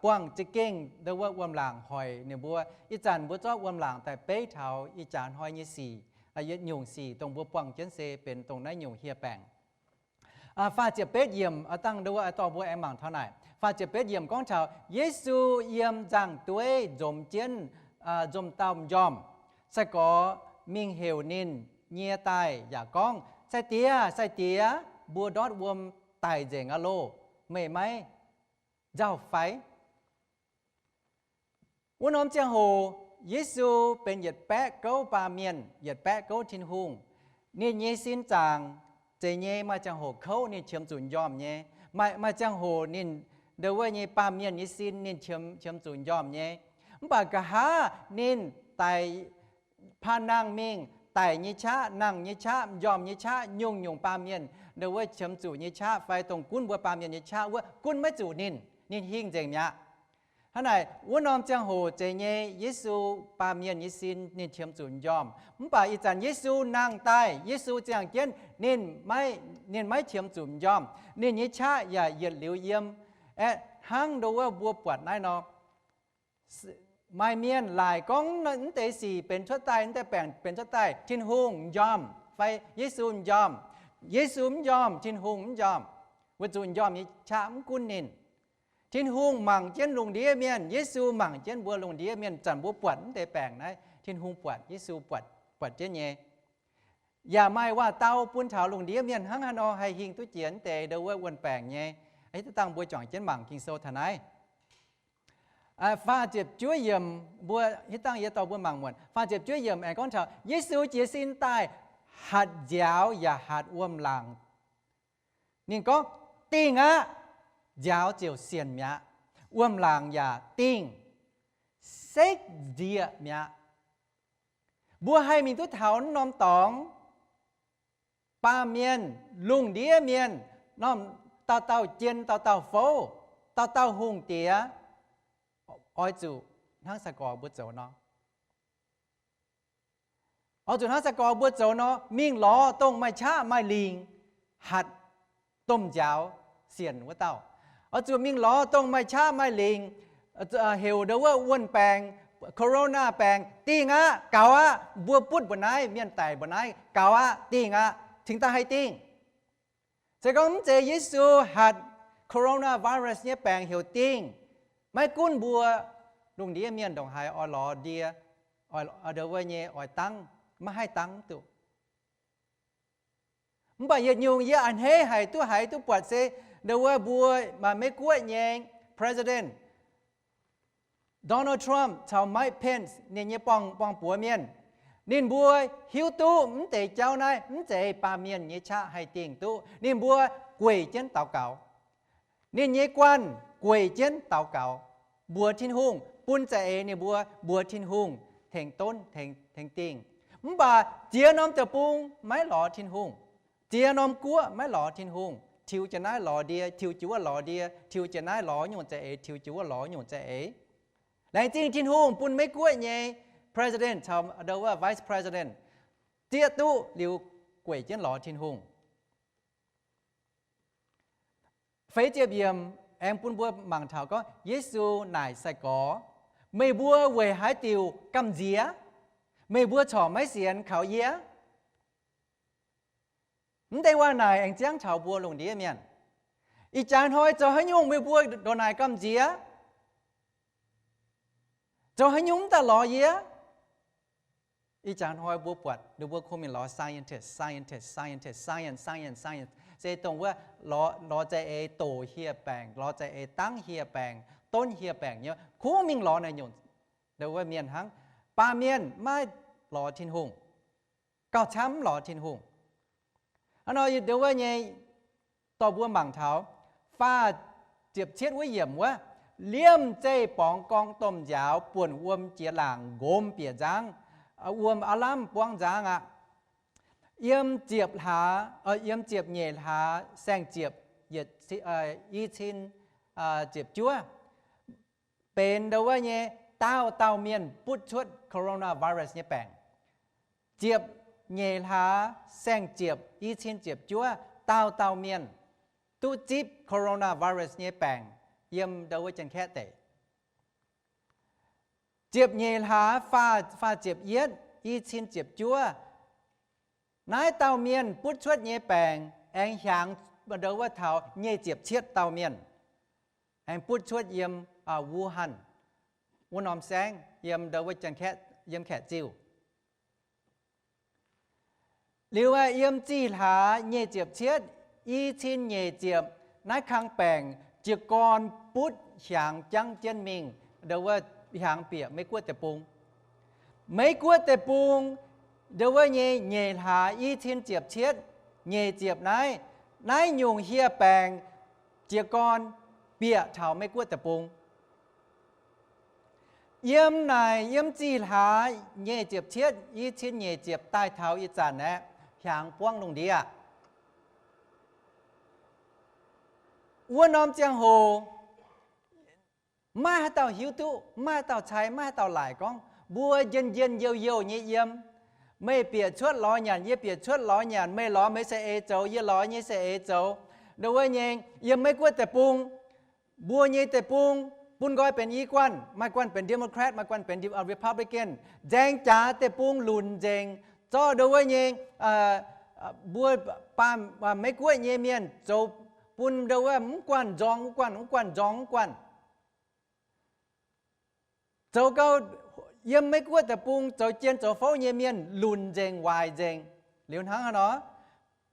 buangh za'gengh ndo wuov wuom-laangc hoic ninh mbuo. Ih zanc mbuo zorqv wuom-laangc daaih beiv taux ih jaax hnoi nyei sic, yietc nyungc sic dongh mbuo buangh jienv se benx dongh naaiv nyungc hieh baengc. Faah ziepc betv yiemc, dangh ndo wuov dorh mbuo aengx mangc taux naaic. Faah ziepc betv yiemc gorngv taux Yesu yiem nzangv-dueiv nzomz jienv, nzomz dauh m'njormh. Sai-gorx mingh heuc ninh nyie daaih yaac gorngv, Sai-Diex, Sai-Diex, mbuo ndortv wuom daic nzengc aqv loh. Meih maiv nzauh fai? Wuov norm ziangh hoc Yesu benx yietc baeqv gouv baamh mienh, yietc baeqv gouv Tin-Hungh. Ninh nyei sin zaangc zeiz nyei, maaih ziangh hoc kouv ninh qiemx zuqc m'njormh nyei. Maaih, maaih ziangh hoc ninh ndo wuov nyei baamh mienh nyei sin ninh qiemx, qiemx zuqc m'njormh nyei. Mv baac nqa'haav ninh daic, paan nangh mingh, daic nyei qaqv, nangh nyei qaqv, m'njormh nyei qaqv, nyungc-nyungc baamh mienh ndo wuov qiemx zuqc nyei qaqv fai dongh gunv mbuo baamh mienh nyei qaqv wuov, gunv maiv zuqc ninh. Ninh hingh nzengc mi'aqv. Hnangv naaic, wuov norm ziangh hoc zeiz nyei, Yesu baamh mienh nyei sin ninh qiemx zuqc m'njormh. Mv baac ih zanc Yesu nangh daaih, Yesu ziangh jienv, ninh maiv, ninh maiv qiemx zuqc m'njormh. Ninh nyei qaqv yaac yietc liuz yiem. Aeqv, hnangv ndo wuov mbuo buatc naaiv nor, maaih mienh laaic gorngv mv deix sic benx cuotv daaih, mv deix baengc benx cuotv daaih, Tin-Hungh m'njormh fai Yesu m'njormh. Yesu mv m'njormh, Tin-Hungh m'njormh, weic zuqc m'njormh nyei qaqv mv gunv ninh. Tin-Hungh mangc jienv lungh ndiev mienh, Yesu mangc jienv mbuo lungh ndiev mienh. Zanc mbuo buatc mv deix baengc naaiv, Tin-Hungh buatc, Yesu buatc, buatc jienv nyei. Yaac maaih waac-dau bun taux lungh ndiev mienh hnangv haaix nor haih hingh duqv jiex wuov deix ndau wuov wuon-baengc nyei. Ih dangh mbuo juangc jienv mangc Ging-Sou taux naaiv. Faah ziepc juov yiemc, mbuo hiuv dangh yie dorh mbuo mangc muonc. Faah ziepc juov yiemc aengx gorngv taux Yesu jiez sin daaih hatc nziaaux yaac hatc wuom-laangc. Ninh gorngv, Dingh aqv. Nziaaux ziouc sienc mi'aqv. Wuom-laangc yaac dingh, sekv nzieqc mi'aqv. Mbuo haih mingh duqv taux wuov norm dorngx, baamh mienh, lungh ndiev mienh, norm dauh dauh jien, dauh dauh fouv, dauh dauh hungh diex, oix zuqc hnangv sai-gorx mbuo zoux nor. Oix zuqc hnangv sai-gorx mbuo zoux nor, mingh lorz dongh maaih qaqv maaih lingc, hatc domh nziaaux sienc wuov dauh. Oix zuqc mingh lorz dongh maaih qaqv maaih lingc, heuc ndau wuov wuon-baengc, corona baengc, dingh aqv, gaux aqv, mbuo butv mbuoqc naaiv, mienh daic mbuoqc naaiv, gaux aqv, dingh aqv, cingx daaih haih dingh. Se gorngv mv zeiz Yesu hatc coronavirus nyei baengc heuc dingh, maiv gunv mbuo lungh ndiev mienh ndongc haaix oix lorz ndie, ndau wuov nyei oix dangv, maiv haih dangv duqv. Mv baac yietc nyungc yie a'hneiv haic duqv haiz duqv buatc se ndau wuov mbuo Meiv Guoqv nyei President Donald Trump caux Mike Pence ninh nyei buang, buang buoz mienh, ninh mbuo hiuv duqv mv deix jauv naaiv mv zeiz baamh mienh nyei qaqv haih dingh duqv. Ninh mbuo gueic jienv daux gaux. Ninh nyei guanh gueic jienv daux gaux, mbuox Tin-Hungh, bun za'eix ninh mbuo mbuox Tin-Hungh tengx donv, tengx, tengx dingh. Mv baac ziex norm deic-bung maiv lorz Tin-Hungh. Ziex norm guoqv maiv lorz Tin-Hungh. Tiux jiex naaiv lorz ndie, tiux jiex wuov lorz ndie, tiux jiex naaiv lorz nyungc za'eix, tiux jiex wuov lorz nyungc za'eix. Laengz zingh Tin-Hungh bun Meiv Guoqv nyei President caux ndau wuov Vice President zieqv duqv liuz gueic jienv lorz Tin-Hungh. Feix ziepc yiemc aengx bun mbuo mangc taux gorngv Yesu naaic sai-gorx, Meih mbuo weic haaix diuc gamh nziex? Meih mbuo corc maiv sienx kaux yie? Mv deix waac naaic aengx ziangv taux mbuo lungh ndiev mienh. Ih jaax hnoi zoux haaix nyungc meih mbuo ndongc naaic gamh nziex? Zoux haaix nyungc mv daaih lorz yie? Ih jaax hnoi mbuo buatc ninh mbuo kungx mingh lorz scientist, scientist, scientist, science, science, science, se dongh wuov lorz, lorz za'eix doqc hieh baengc, lorz za'eix dangv hieh baengc, donv hieh baengc nyei, kungx mingh lorz naaiv nyungc, ndau wuov mienh hnangv. Baamh mienh maiv lorz Tin-Hungh, gauh camv mv lorz Tin-Hungh. Hnangv nor ndau wuov nyei dorh mbuo mangc taux faah ziepc cietv wuov yiemc wuov, liemh zeih borngz gorng domh nziaaux buonc wuom jiex laangc nqomz bieqc nzangv, wuom aav lamh buangv nzangv aqv. Yiem ziepc hlaax, yiem ziepc nyeic hlaax saeng-ziepc yietc, i cin ziepc juov, benx ndau wuov nyei daauh dauh mienh butv cuotv coronavirus nyei baengc. Ziepc nyeic hlaax saeng-ziepc i cin ziepc juov, daauh dauh mienh duqv zipv coronavirus nyei baengc yiem ndau wuov Janx-Kaeqv deic. Ziepc nyeic hlaax faah, faah ziepc yietv i cin ziepc juov, naaiv dauh mienh butv cuotv nyei baengc aengx hiaangx ndau wuov taux nyic ziepc cietv dauh mienh, aengx butv cuotv yiem Wuhan wuov norm saengv yiem ndau wuov Janx-Kaeqv, yiem Kaeqv Ziuh. Liuz aeqv, yiem zih hlaax nyic ziepc cietv i cin nyic ziepc, naaiv kang baengc jiez gorn butv hiaangx jangv jienv mingh, ndau wuov hiaangx bieqc Meiv Guoqv deic-bung. Meiv Guoqv deic-bung, ndau wuov nyei nyic hlaax i cin ziepc cietv nyic ziepc naaiv, naaiv nyungc hieh baengc jiez gorn bieqc taux Meiv Guoqv deic-bung. Yiem naaic yiem zih hlaax nyic ziepc cietv i cin nyic ziepc daaih taux ih zanc aeqv, hiaangx buangv lungh ndiev. Wuov norm ziangh hoc maiv haaix dauh hiuv duqv, maiv haaix dauh cai, maiv haaix dauh laaic gorngv. Mbuo njien-njien youh-youh nyei yiem. Meih bieqc cuotv lorz nyanc, yie bieqc cuotv lorz nyanc, meih lorz meih saeng-eix zoux, yie lorz nyei saeng-eix zoux. Ndau wuov nyei, yiem Meiv Guoqv deic-bung, mbuo nyei deic-bung bun nqoi benx i guanh, maaih guanh benx Democrat, maaih guanh benx Republican. Nzaeng jaax deic-bung lunc nzengc, zorqv ndau wuov nyei, mbuo baamh, Meiv Guoqv nyei mienh zoux bun ndau wuov mv guanh nzorng wuov guanh, mv guanh nzorng wuov guanh. Zoux gau, yiem Meiv-Guoqv deic-bung zoux jien zoux fouv nyei mienh lunc nzengc, waaic nzengc. Liuz hnangv haaix nor?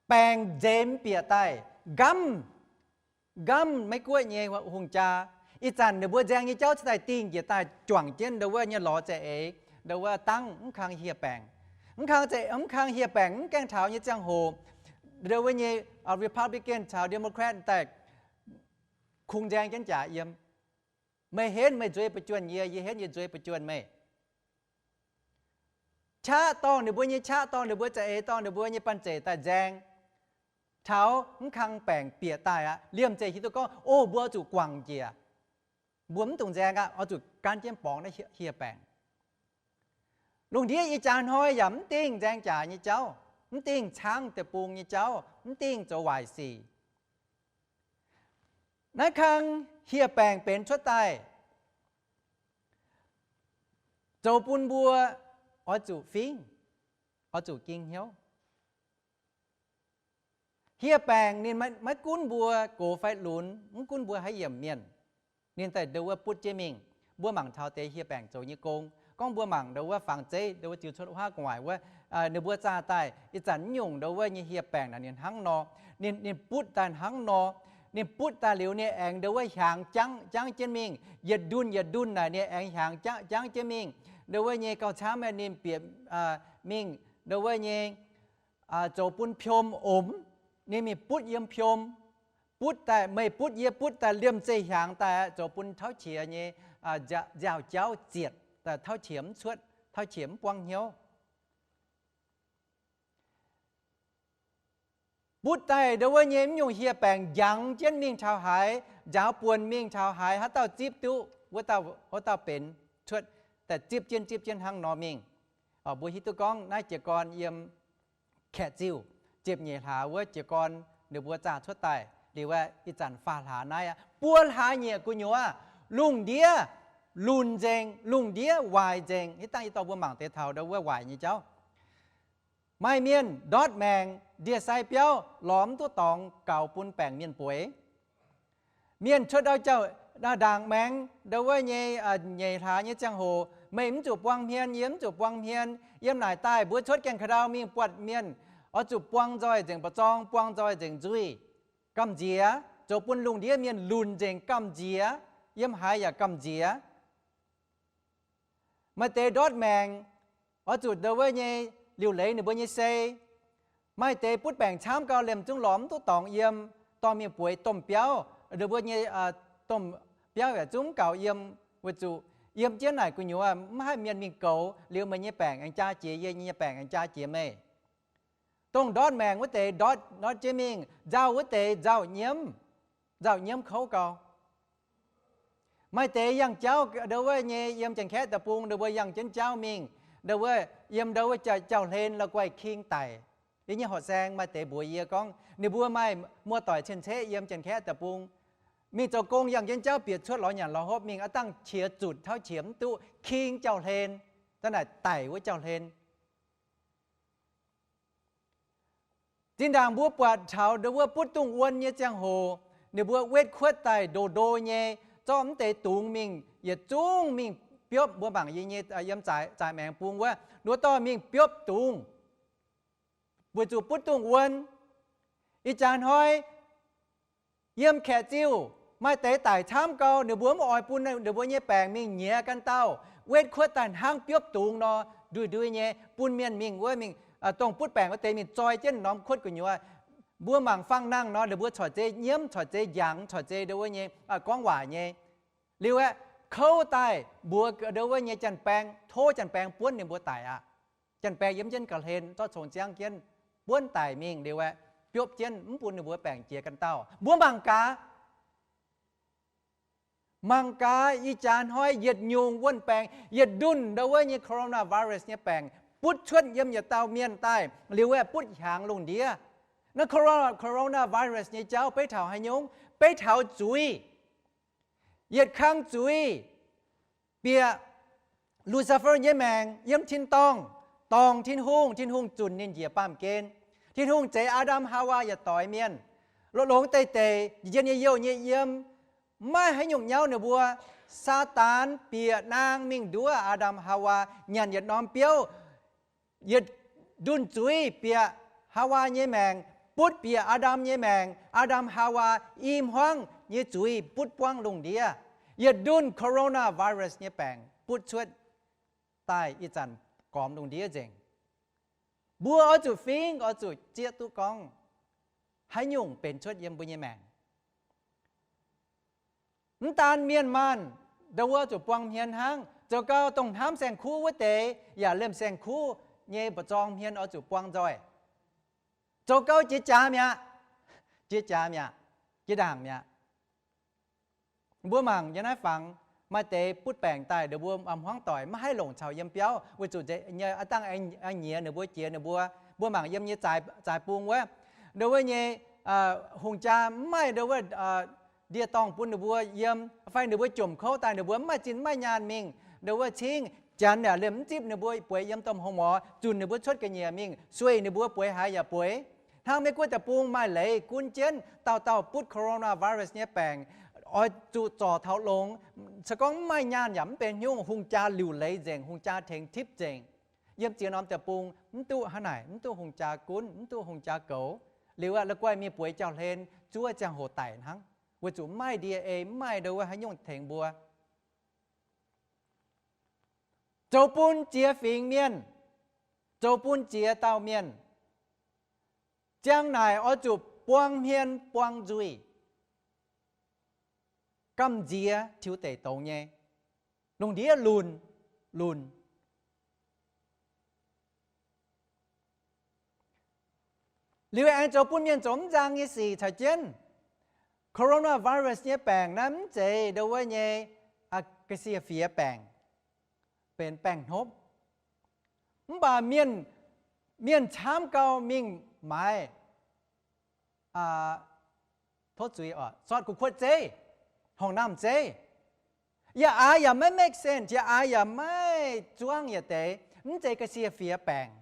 Baengc nzemx bieqc daaih, nqamv, nqamv Meiv-Guoqv nyei hungh jaa. Ih zanc ninh mbuo nzaeng nyei jauv cuotv daaih dingh njiec daaih juangc jienv ndo wuov nyei lorz za'eix, ndo wuov dangv mv kang hieh baengc. Mv kang, mv kang hieh baengc mv gaengh taux nyei ziangh hoc, ndo wuov nyei Republican caux Democrat daaih kungx nzaeng jienv jaax yiem. Meih henv meih nzueiz ba'juonh yie, yie henv yie nzueiz ba'juonh meih. Qaqv dorngh ninh mbuo nyei, qaqv dorngh ninh mbuo za'eix, dorngh ninh mbuo nyei banh zeic daaih nzaeng, taux mv kang baengc bieqc daaih aqv, liemh zeih hiuv duqv gorngv, o, mbuo oix zuqc guangc njiec. Mbuo mv dungx nzaeng aqv, oix zuqc gan jienv borngz naaiv hieh baengc. Lungh ndiev ih jaax hnoi yaac mv dingh nzaeng jaax nyei jauv, mv dingh caangv deic-bung nyei jauv, mv dingh zoux waaic sic. Naaiv kang hieh baengc benx cuotv daaih, zoux bun mbuo oix zuqc fingv, oix zuqc ging hnyouv. Hieh baengc ninh maiv gunv mbuo gox fai lunx, mv gunv mbuo haaix yiemc mienh, ninh daaih ndo wuov butv jienv mingh. Mbuo mangc taux deix hieh baengc zoux nyei gong, gorngv mbuo mangc ndo wuov fangx zeiv, ndo wuov ziux cuotv huaav gu'nguaaic wuov, ninh mbuo zaah daaih ih zanc mv nyungc ndo wuov nyei hieh baengc naaic ninh hnangv nor, ninh, ninh butv daaih hnangv nor. Ninh butv daaih liuz ninh aengx ndo wuov hiaangx jangv jangv jienv mingh, yietc ndunh yietc ndunh naaic ninh aengx hiaangx jangv jangv jienv mingh. Ndo wuov nyei gauh camv aeqv, ninh bieqc mingh ndo wuov nyei zoux bun piom omx, ninh mingh butv yiem piom, butv daaih, meih butv yie butv daaih, liemh zeih hiaangx daaih aqv, zoux bun tauv qiex nyei nziaaux-jauv zietc, tauv qiex mv cuotv, tauv qiex mv buangv hnyouv. Butv daaih ndo wuov nyei mv nyungc hieh baengc njangx jienv mingh taux haaix, njaaux buonc mingh taux haaix, haaix dauh zipv duqv, wuov dauh benx cuotv daaih zipv jienv zipv jienv hnangv nor mingh. Mbuo hiuv duqv gorngv naaiv jiez gorn yiem Kaeqv Ziuh ziepc nyeic hlaax wuov jiez gorn ninh mbuo zaah cuotv daaih liuz aeqv, ih zanc faam hlaax naaiv aqv, buo hlaax nyieqc gu'nyuoz, lungh ndiev lunx nzengc, lungh ndiev waaic nzengc. Hitv dangh yie dorh mbuo mangc deix taux ndo wuov waaic nyei jauv. Maaih mienh ndortv maengc ndie-sai biauv lorz mv duqv dorngx gaux bun baengc mienh bueix. Mienh cuotv ndau jauv, ndaangc maengx ndo wuov nyei nyeic hlaax nyei ziangh hoc, meih mv zuqc buang hmien, yie mv zuqc buang hmien. Yiem naaic daaih mbuo cuotv gaengh ka'ndau mingh buatc mienh oix zuqc buang nzoih nzengc mba'zorng, buang nzoih nzengc nzuih, gamh nziex, zoux bun lungh ndiev mienh lunx nzengc gamh nziex, yiem haaix yaac gamh nziex. Maaih deix ndortv maengc oix zuqc ndo wuov nyei liuc leiz ninh mbuo nyei sei. Maaih deix butv baengc camv gau, liemh zungv lorz mv duqv dorngx yiem, dorh mingh bueix domh biauv, ndo wuov nyei domh biauv yaac zungv mv gaux yiem, weic zuqc yiem jienv naaic gu'nyuoz mv haih mienh mingh goux, liuz meih nyei baengc aengx jaa jiex yie, yie nyei baengc aengx jaa jiex meih. Dongh ndortv maengc wuov deix ndortv, ndortv jienv mingh, nzauh wuov deix nzauh nyiemv, nzauh nyiemv kouv gau. Maaih deix yangh jauv ndo wuov nyei yiem Janx-Kaeqv deic-bung, ndo wuov yangh jienv jauv mingh, ndo wuov yiem ndo wuov jauv-hlen la'guaih king daic. Yie nyei horqc saeng maaih deix mbuox yie gorngv ninh mbuo maaih muoz-doic cien-ceqv yiem Janx-Kaeqv deic-bung, mingh zoux gong yangh jienv jauv bieqc cuotv lorz nyanc lorz hopv mingh, aav dangh qiex zutc tauv qiex mv duqv, king jauv-hlen, da'naaic daic wuov jauv-hlen. Zinh ndaangc mbuo buatc taux ndo wuov butv dungz wuon nyei ziangh hoc, ninh mbuo wetv kuotv daaih ndo ndo nyei, zorqv mv deix dungz mingh, yietc zungv mingh biopv. Mbuo mangc yie nyei yiem zaaix maengx bung wuov, ninh mbuo dorh mingh biopv dungz, weic zuqc butv dungz wuon. Ih jaax hnoi yiem Kaeqv Ziuh maaih deix daic camv gau, ninh mbuo mv oix bun ninh mbuo nyei baengc mingh nyiex ganh dauh, wetv kuotv daaih hnangv biopv dungz nor, ndui-ndui nyei bun mienh mingh wuov mingh, dongh butv baengc wuov deix mingh zoi jienv norm kuotv gu'nyuoz. Mbuo mangc fangx nangh nor, ninh mbuo corc zei nyiemv, corc zei njangx, corc zei ndo wuov nyei gorngv waac nyei. Liuz aeqv, kouv daaih mbuox ndo wuov nyei janx-baeng, tov janx-baeng buonv ninh mbuo daic aqv. Janx-baeng yiem jienv ga'hlen zorqv cong ziangv jienv buonv daic mingh liuz aeqv, biopv jienv mv bun ninh mbuo baengc jiex ganh dauh. Mbuo mangc gaax, mangc gaax ih jaax hnoi yietc nyungc wuon-baengc, yietc ndunh ndo wuov nyei coronavirus nyei baengc butv cuotv yiem yietc dauh mienh daaih liuz aeqv, butv hiaangx lungh ndiev. Naaiv coronavirus nyei jauv beiv taux haaix nyungc? Beiv taux zuiz. Yietc kang zuiz bieqc Lucifer nyei maengc yiem tin-dorngh dorngc Tin-Hungh. Tin-Hungh zunc ninh njiec baamh gen. Tin-Hungh zeix Aa^ndam Haawaa yietc doix mienh, longx-longx deix-deix, njien-njien nyei youh nyei yiem, maiv haaix nyungc nyauv ninh mbuo. Saadaan bieqc naang mingh nduov Aa^ndam Haawaa nyanc yietc norm biouv, yietc ndunh zuiz bieqc Haawaa nyei maengc, butv bieqc Aa^ndam nyei maengc. Aa^ndam Haawaa i hmuangv nyei zuiz butv buangv lungh ndiev. Yietc ndunh coronavirus nyei baengc butv cuotv daaih ih zanc gormx lungh ndiev nzengc. Mbuo oix zuqc fingx, oix zuqc zieqv duqv gorngv haaix nyungc benx cuotv yiem mbuo nyei maengc. Mv daan mienh maanh, ndau wuov zuqc buang hmien hnangv. Zoux gau dongh hnamv saeng-kuv wuov deix yaac liemh saeng-kuv nyei mba'zorng hmien oix zuqc buang nzoih. Zoux gau jiex jaax mi'aqv. Jiex jaax mi'aqv. Jiex ndaangc mi'aqv. Mbuo mangc yiem naaiv fangx, maaih deix butv baengc daaih, ninh mbuo hmuangv doic maiv haih longc caux yiem biauv, weic zuqc nyei aav dangh aengx nyiex ninh mbuo jiex ninh mbuo. Mbuo mangc yiem nyei zaaix bung wuov, ndau wuov nyei hungh jaa mv maaih ndau wuov ndie-dorngh bun ninh mbuo yiem, fai ninh mbuo jomc kouv daaih ninh mbuo mv maaih zinh mv maaih nyaanh mingh ndau wuov cingv. Janx yaac liemh mv zipv ninh mbuo bueix yiem domh hlo morz, zunc ninh mbuo cuotv ga'nyiec mingh, sueih ninh mbuo bueix haaix yaac bueix. Hnangv Meiv Guoqv deic-bung maaih leiz gunv jienv dauh dauh butv coronavirus nyei baengc, oix zuqc zorc taux longx. Se gorngv mv maaih nyaanh yaac mv benx haaix nyungc, hungh jaa liuc leiz nzengc, hungh jaa tengx tipv nzengc. Yiem ziex norm deic-bung mv duqv hnangv naaic, mv duqv hungh jaa gunv, mv duqv hungh jaa goux. Liuz aqv, la'guaih mingh bueix jauv-hlen zuov ziangh hoc daic hnangv, weic zuqc mv maaih ndie ei, mv maaih ndau wuov haaix nyungc tengx mbuo. Zoux bun ziex fingx mienh, zoux bun ziex dauh mienh, ziang naaic oix zuqc buang hmien buang nzuih, gamh nziex tiux deic douz nyei, lungh ndiev lunh, lunh. Liuz aengx zoux bun mienh zoux mv nzang nyei sic caux jienv. Coronavirus nyei baengc naaiv mv zeiz ndau wuov nyei ga'sie fiex baengc, benx baengc hnopv. Mv baac mienh, mienh camv gau mingh maaiz tov zuiz oc, sortv gu'kuotv zeiv, horngh naamh zeiv. Yaac aax yaac maiv make sense, yaac aax yaac maiv zuangv yietc deix, mv zeiz ga'sie fiex baengc.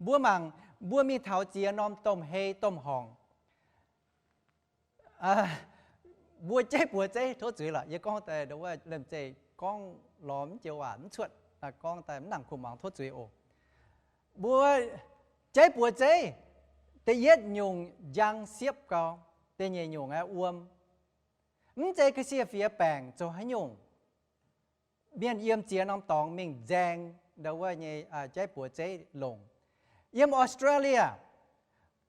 Mbuo mangc, mbuo mingh taux ziex norm domh hei domh horngc, mbuo jeiv buoz zeiv, tov zuiz lorqc, yie gorngv daaih ndau wuov liemh zeih gorngv lorz mv joux waac mv cuotv, gorngv daaih mv nangc kuh muangx, tov zuiz oc. Mbuo jeiv buoz zeiv, da'yietv nyungc njang siepv gau, da'nyeic nyungc aeqv wuom. Mv zeiz ga'sie fiex baengc zoux haaix nyungc, mienh yiem ziex norm dorngx mingh nzaeng ndau wuov nyei jeiv buoz zeiv longc. Yiem Australia,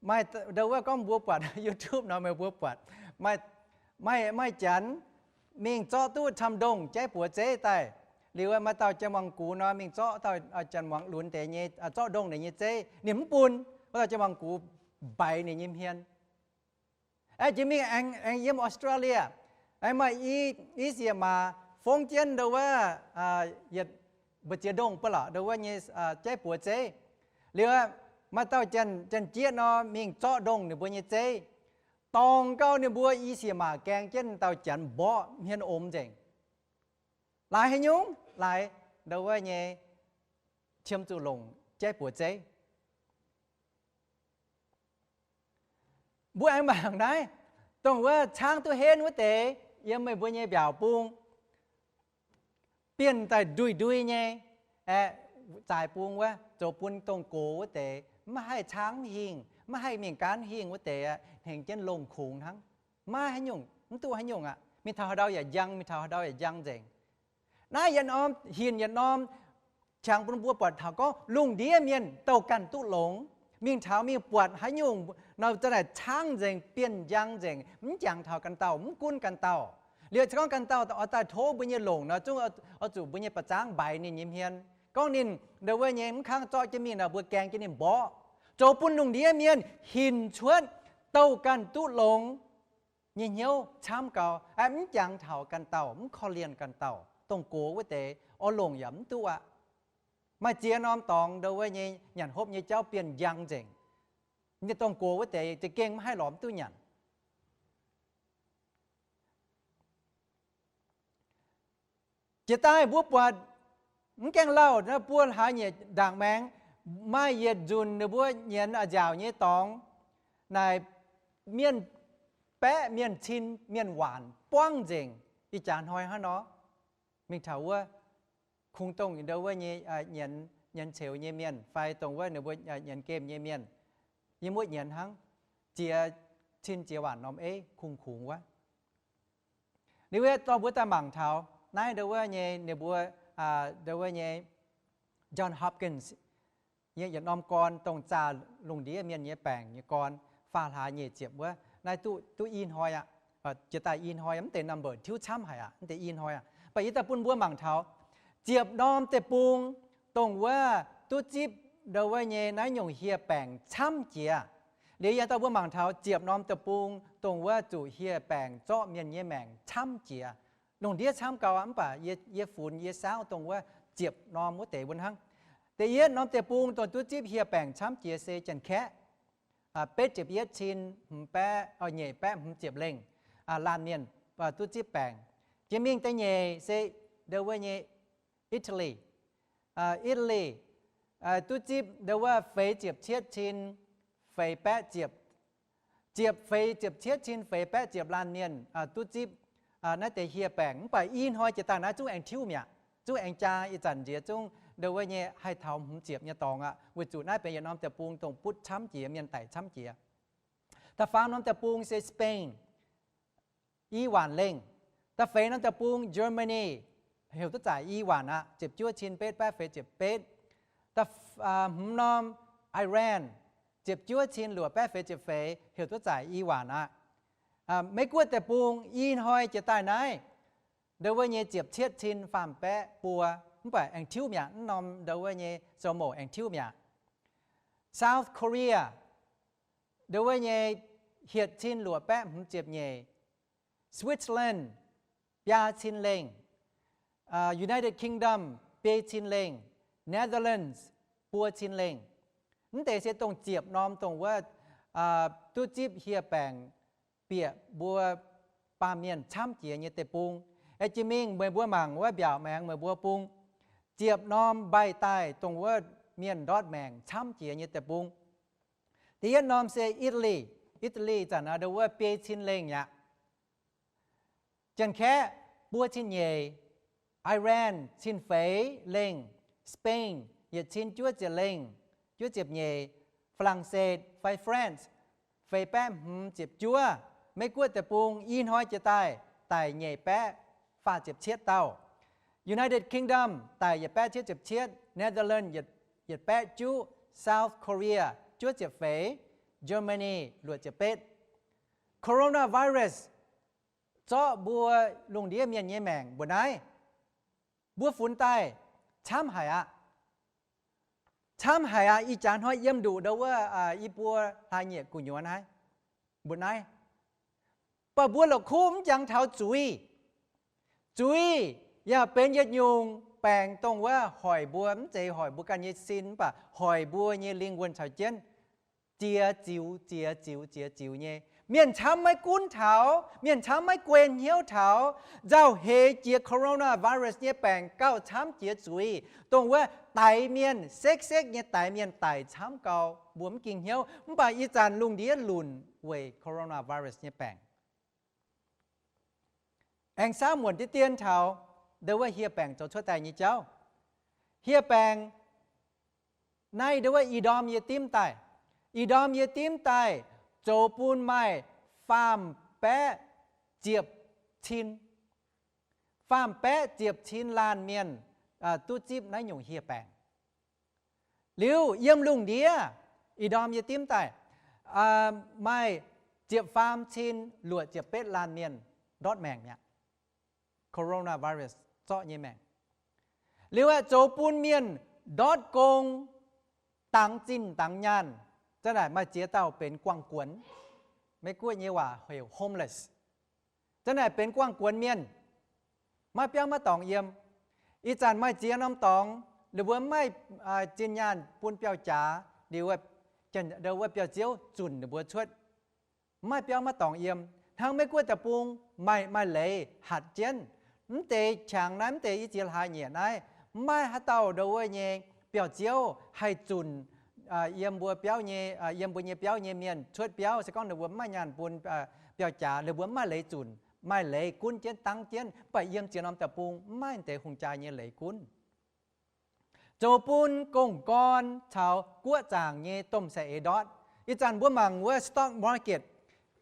maaih ndau wuov gorngv mbuo buatc YouTube nor meih mbuo buatc, maaih, maaih janx mingh zorqv duqv camv ndongh jeiv buoz zeiv daaih. Liuz maaih dauh janx-muangx gux nor mingh zorqv dauh janx-muangx lunx deix nyei, zorqv ndongh ninh nyei zeiv, ninh mv bun, wuov dauh janx-muangx gux mbaix ninh nyei hmien. Aengx jiex mingh aengx, aengx yiem Australia, aengx maaih i, i sieqv maac fongv jienv ndau wuov yietc mbu'ziex ndongh ba'laqc ndau wuov nyei jeiv buoz zeiv. Liuz maaih dauh janx-jieqv nor mingh zorqv ndongh ninh mbuo nyei zeiv, dorngc gau ninh mbuo i sieqv maac gaeng jienv dauh janx mborqv hmien omx nzengc. Laaix haaix nyungc? Laaix ndau wuov nyei qiemx zuqc longc jeiv buoz zeiv. Mbuo aengx mangc naaiv, dongh wuov caangv duqv henv wuov deix yiem meih mbuo nyei mbiaauc bung, bienh daaih ndui-ndui nyei, aeqv, zaaix bung wuov, zoux bun dongh gox wuov deix maiv haih caangv hingh, maiv haih mingh gaanv hingh wuov deix aqv, hnengx jienv longh kungx hnangv. Maiv haaix nyungc, mv duqv haaix nyungc aqv. Mingh taux haaix ndau yaac njang, mingh taux haaix ndau yaac njang nzengc. Naaiv yietc norm hinc yietc norm qangx bun mbuo buatc taux gorngv lungh ndiev mienh douh ganh duqv longx. Mingh taux mingh buatc haaix nyungc nor za'naaic caangv nzengc, bienh njang nzengc, mv jangx taux ganh dauh, mv gunv ganh dauh. Liuz se gorngv ganh dauh oix daaih tov mbuo nyei longc nor, zungv oix zuqc mbuo nyei ba'zangv mbaix ninh nyei hmien. Gorngv ninh ndau wuov nyei mv kangv zorqv jienv mingh nor, mbuo gaeng jienv ninh mborqv. Zoux bun lungh ndiev mienh hinc cuotv douh ganh duqv longx nyei hnyouv camv gau, aeqv, mv jangx taux ganh dauh, mv korv-lienh ganh dauh. Dongh gox wuov deix oix longc yaac mv duqv aqv. Maaih ziex norm dorngx ndau wuov nyei nyanc hopv nyei jauv bienh njang nzengc. Nyei dongh gox wuov deix za'gengh maiv haih lorz mv duqv nyanc. Jiex daaih mbuo buatc mv gaengh lauh naaiv buo hlaax nyeic ndaangc maengx, maaih yietc nzunc ninh mbuo nyienz a'nziaauc nyei dorngx naaic, mienh baeqv mienh cin mienh waanc buangv nzengc. Ih jaax hnoi hnangv nor, mingh taux wuov, kungx dongh ndo wuov nyei nyienz ceux nyei mienh fai dongh wuov ninh mbuo nyienz gemh nyei mienh, yiem wuov nyienz hnangv, ziex cin ziex waanc norm eiv kungx kungx wuov. Liuz aeqv, dorh mbuo daaih mangc taux naaiv ndo wuov nyei ninh mbuo, ndo wuov nyei John Hopkins nyei yietc norm gorn dongh zaah lungh ndiev mienh nyei baengc nyei gorn, faam hlaax nyeic ziepc wuov. Naaiv duqv i hnoi aqv. Jiex daaih i hnoi, mv deix number tiuv camv haic aqv, mv deix i hnoi aqv. Mv baac yie daaih bun mbuo mangc taux ziepc norm deic-bung dongh wuov duqv zipv ndo wuov nyei naaiv nyungc hieh baengc camv jiex. Liuz yie dorh mbuo mangc taux ziepc norm deic-bung dongh wuov zuqc hieh baengc zorqv mienh nyei maengc camv jiex. Lungh ndiev camv gau aqv, mv baac yie funx yie saauv dongh wuov ziepc norm wuov deix wuov hnangv. Da'yietv norm deic-bung dongh duqv zipv hieh baengc camv jiex se Janx-Kaeqv, betv ziepc yietv cin hmz baeqv, nyeic baeqv hmz ziepc lengh laanh mienh duqv zipv baengc. Jiex mingh da'nyeic se ndo wuov nyei Italy. Italy duqv zipv ndo wuov feix ziepc cietv cin feix baeqv ziepc, ziepc feix ziepc cietv cin feix baeqv ziepc laanh mienh duqv zipv naaiv deix hieh baengc. Mv baac i hnoi jiex daaih naaiv zungv aengx tiuv mi'aqv, zungv aengx jaa, ih zanc nziex zungv ndo wuov nyei haih taux hmz ziepc nyei dorngx aqv, weic zuqc naaiv benx yietc norm deic-bung dongh butv camv jiex, mienh daic camv jiex. Da'faam norm deic-bung se Spain, i waanc lengh. Da'feix norm deic-bung Germany, heuc duqv zaaic i waanc aqv, ziepc juov cin betv baeqv feix ziepc betv. Da'hmz norm Iran, ziepc juov cin luoqc baeqv feix ziepc feix, heuc duqv zaaic i waanc aqv. Meiv-Guoqv deic-bung i hnoi jiex daaih naaiv ndo wuov nyei ziepc cietv cin faam baeqv buo, mv baac aengx tiuv mi'aqv, mv norm ndo wuov nyei sou mouc aengx tiuv mi'aqv. South Korea ndo wuov nyei hietc cin luoqc baeqv hmz ziepc nyeic. Switzerland biaa cin lengh. United Kingdom biei cin lengh. Netherlands buo cin lengh. Mv deix se dongh ziepc norm dongh wuov duqv zipv hieh baengc bieqc mbuo baamh mienh camv jiex nyei deic-bung. Aeqv, jiex mingh meih mbuo mangc wuov mbiaauc maengx meih mbuo bung, ziepc norm mbaih daaih dongh wuov mienh ndortv maengc camv jiex nyei deic-bung. Da'yietv norm se Italy. Italy zanc ndo wuov biei cin lengh aqv. Janx-Kaeqv buo cin nyeic, Iran cin feix lengh, Spain yietc cin juov ziepc lengh, juov ziepc nyeic, Falangseth fai France feix baeqv hmz ziepc juov. Meiv-Guoqv deic-bung i hnoi jiex daaih daic nyeic baeqv faah ziepc cietv dauh. United Kingdom daic yietc baeqv cietv ziepc cietv. Netherlands yietc baeqv juqv. South Korea juov ziepc feix. Germany luoqc ziepc betv. Coronavirus zorqv mbuo lungh ndiev mienh nyei maengc mbuoqc naaiv. Mbuo funx daaih camv haic aqv. Camv haic aqv. Ih jaax hnoi yiem nduqc ndo wuov i buo hlaax nyieqc gu'nyuoz naaiv, mbuoqc naaiv. Mv baac mbuo la'kuqv mv jangx taux zuiz. Zuiz yaac benx yietc nyungc baengc dongh wuov hoic mbuo, mv zeiz hoic mbuo ganh nyei sin, mv baac hoic mbuo nyei lingh wuonh caux jienv ziex ziux, ziex ziux, ziex ziux nyei. Mienh camv maiv gunv taux, mienh camv maiv guei hnyouv taux, nzauh heix jiex coronavirus nyei baengc gauh camv jiex zuiz, dongh wuov daix mienh, sekv-sekv nyei daix mienh daic camv gau, mbuo mv ging hnyouv. Mv baac ih zanc lungh ndiev lunc weic coronavirus nyei baengc. Aengx saauv muonc deix dien taux ndo wuov hieh baengc zoux cuotv daaih nyei jauv. Hieh baengc naaiv ndo wuov ih ndorm yie dimv daaih, ih ndorm yie dimv daaih zoux bun maaih faam baeqv ziepc cin, faam baeqv ziepc cin laanh mienh duqv zipv naaiv nyungc hieh baengc. Liuz yiem lungh ndiev, ih ndorm yie dimv daaih, maaih ziepc faam cin luoqc ziepc betv laanh mienh ndortv maengc mi'aqv. Coronavirus zorqv nyei maengc. Liuz aeqv, zoux bun mienh ndortv gong dangx zinh dangx nyaanh. Zanc naaic maaih ziex dauh benx guangh guonx, Meiv-Guoqv nyei waac heuc homeless. Zanc naaic benx guangh guonx mienh, maiv biauv maiv dorngx yiem. Ih zanc maaih ziex norm dorngx, ninh mbuo mv maaih zinh nyaanh bun biauv-jaax, liuz wuov biauv-ziouv zunc ninh mbuo cuotv, mv maaih biauv maiv dorngx yiem. Hnangv Meiv-Guoqv deic-bung maaih, maaih leiz hatc jienv. Mv deix qangx naaiv, mv deix i ziex hlaax nyieqc naaiv, mv maaih haaix dauh ndo wuov nyei biauv-ziouv haih zunc yiem mbuo biauv nyei, yiem mbuo nyei biauv nyei mienh cuotv biauv. Se gorngv ninh mbuo mv maaih nyaanh bun biauv-jaax, ninh mbuo mv maaih leiz zunc. maaih leiz gunv jienv dangv jienv, mv baac yiem ziex norm deic-bung mv maaih deix hungh jaa nyei leiz gunv. Zoux bun gong-gorn caux guoqv zaangc nyei domh saeng-eix ndortv. Ih zanc mbuo mangc wuov stock market,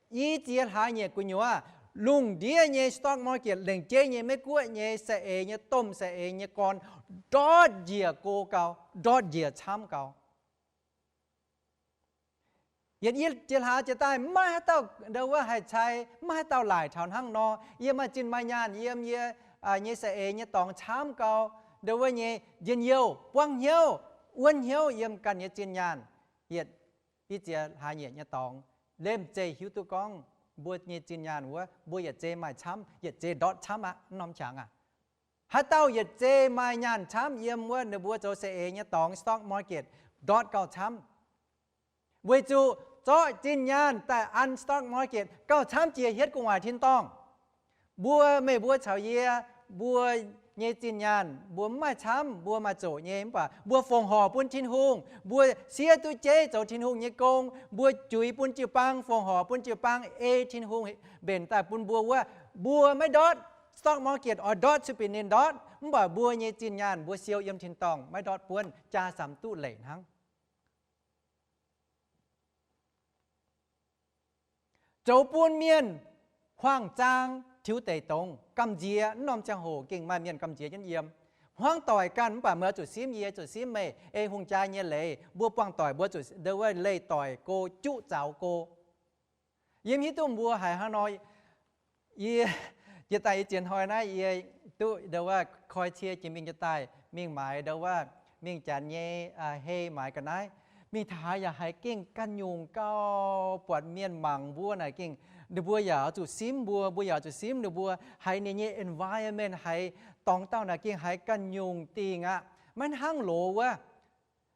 i ziex hlaax nyieqc gu'nyuoz, lungh ndiev nyei stock market, lengc jeiv nyei Meiv-Guoqv nyei saeng-eix nyei domh saeng-eix nyei gorn ndortv njiec go gau, ndortv njiec camv gau. Yietc i ziex hlaax jiex daaih maiv haaix dauh ndo wuov haih cai, maiv haaix dauh laaic taux hnangv nor. Yie maaih zinh maaih nyaanh yiem yie nyei saeng-eix nyei dorngx camv gau, ndo wuov nyei njien-youh, buangv hnyouv, wuonv hnyouv yiem ganh nyei zinh nyaanh. Yietc i ziex hlaax nyieqc nyei dorngx, lemh zeih hiuv duqv gorngv mbuo nyei zinh nyaanh wuov, mbuo yietc zei maaih camv, yietc zei ndortv camv aqv, norm qangx aqv. Haaix dauh yietc zei maaih nyaanh camv yiem wuov ninh mbuo zoux saeng-eix nyei dorngx stock market ndortv gauh camv. Weic zuqc zorqv zinh nyaanh daaih an stock market gauh camv jiex hietv gu'nguaaic tin-dorngh. Mbuo, meih mbuo caux yie, mbuo nyei zinh nyaanh mbuo mv maaih camv, mbuo maaih zoqc nyei, mv baac mbuo fongc horc bun Tin-Hungh, mbuo siev duqv jeiv zoux Tin-Hungh nyei gong, mbuo juix bun jiu-baang, fongc horc bun jiu-baang ei Tin-Hungh mbenc daaih bun mbuo wuov, mbuo maiv ndortv, stock market oix ndortv cuotv bieqc ninh ndortv, mv baac mbuo nyei zinh nyaanh mbuo siou yiem tin-dorngh maiv ndortv buonv, jaa samx duqv leic hnangv. Zoux bun mienh huaang-zaang tiux deic dongz gamh nziex. Mv norm ziangh hoc gengh maaih mienh gamh nziex jienv yiem. Hmuangv doic ganh mv baac meih oix zuqc simv yie, zuqc simv meih, ei hungh jaa nyei leiz, mbuo buangh doic mbuo zuqc ndo wuov leih doic go, juqv zaux go. Yie mv hiuv duqv mbuo haiz hnangv nor. Yie, jiex daaih yie ziex hnoi naaiv yie duqv ndo wuov koi cie jiex mingh jiex daaih mingh maaiz ndo wuov mingh Janx nyei hei maaiz ga'naaiv. Mingh taux haaix yaac haiz gengh ganh nyungc gau, buatc mienh mangc mbuo naaic gengh, ninh mbuo yaac oix zuqc simv mbuo, mbuo yaac oix zuqc simv ninh mbuo. Haiz ninh nyei environment, haiz dorngx dauh naaic gengh haiz ganh nyungc dingc aqv. Maiv hnangv loz wuov,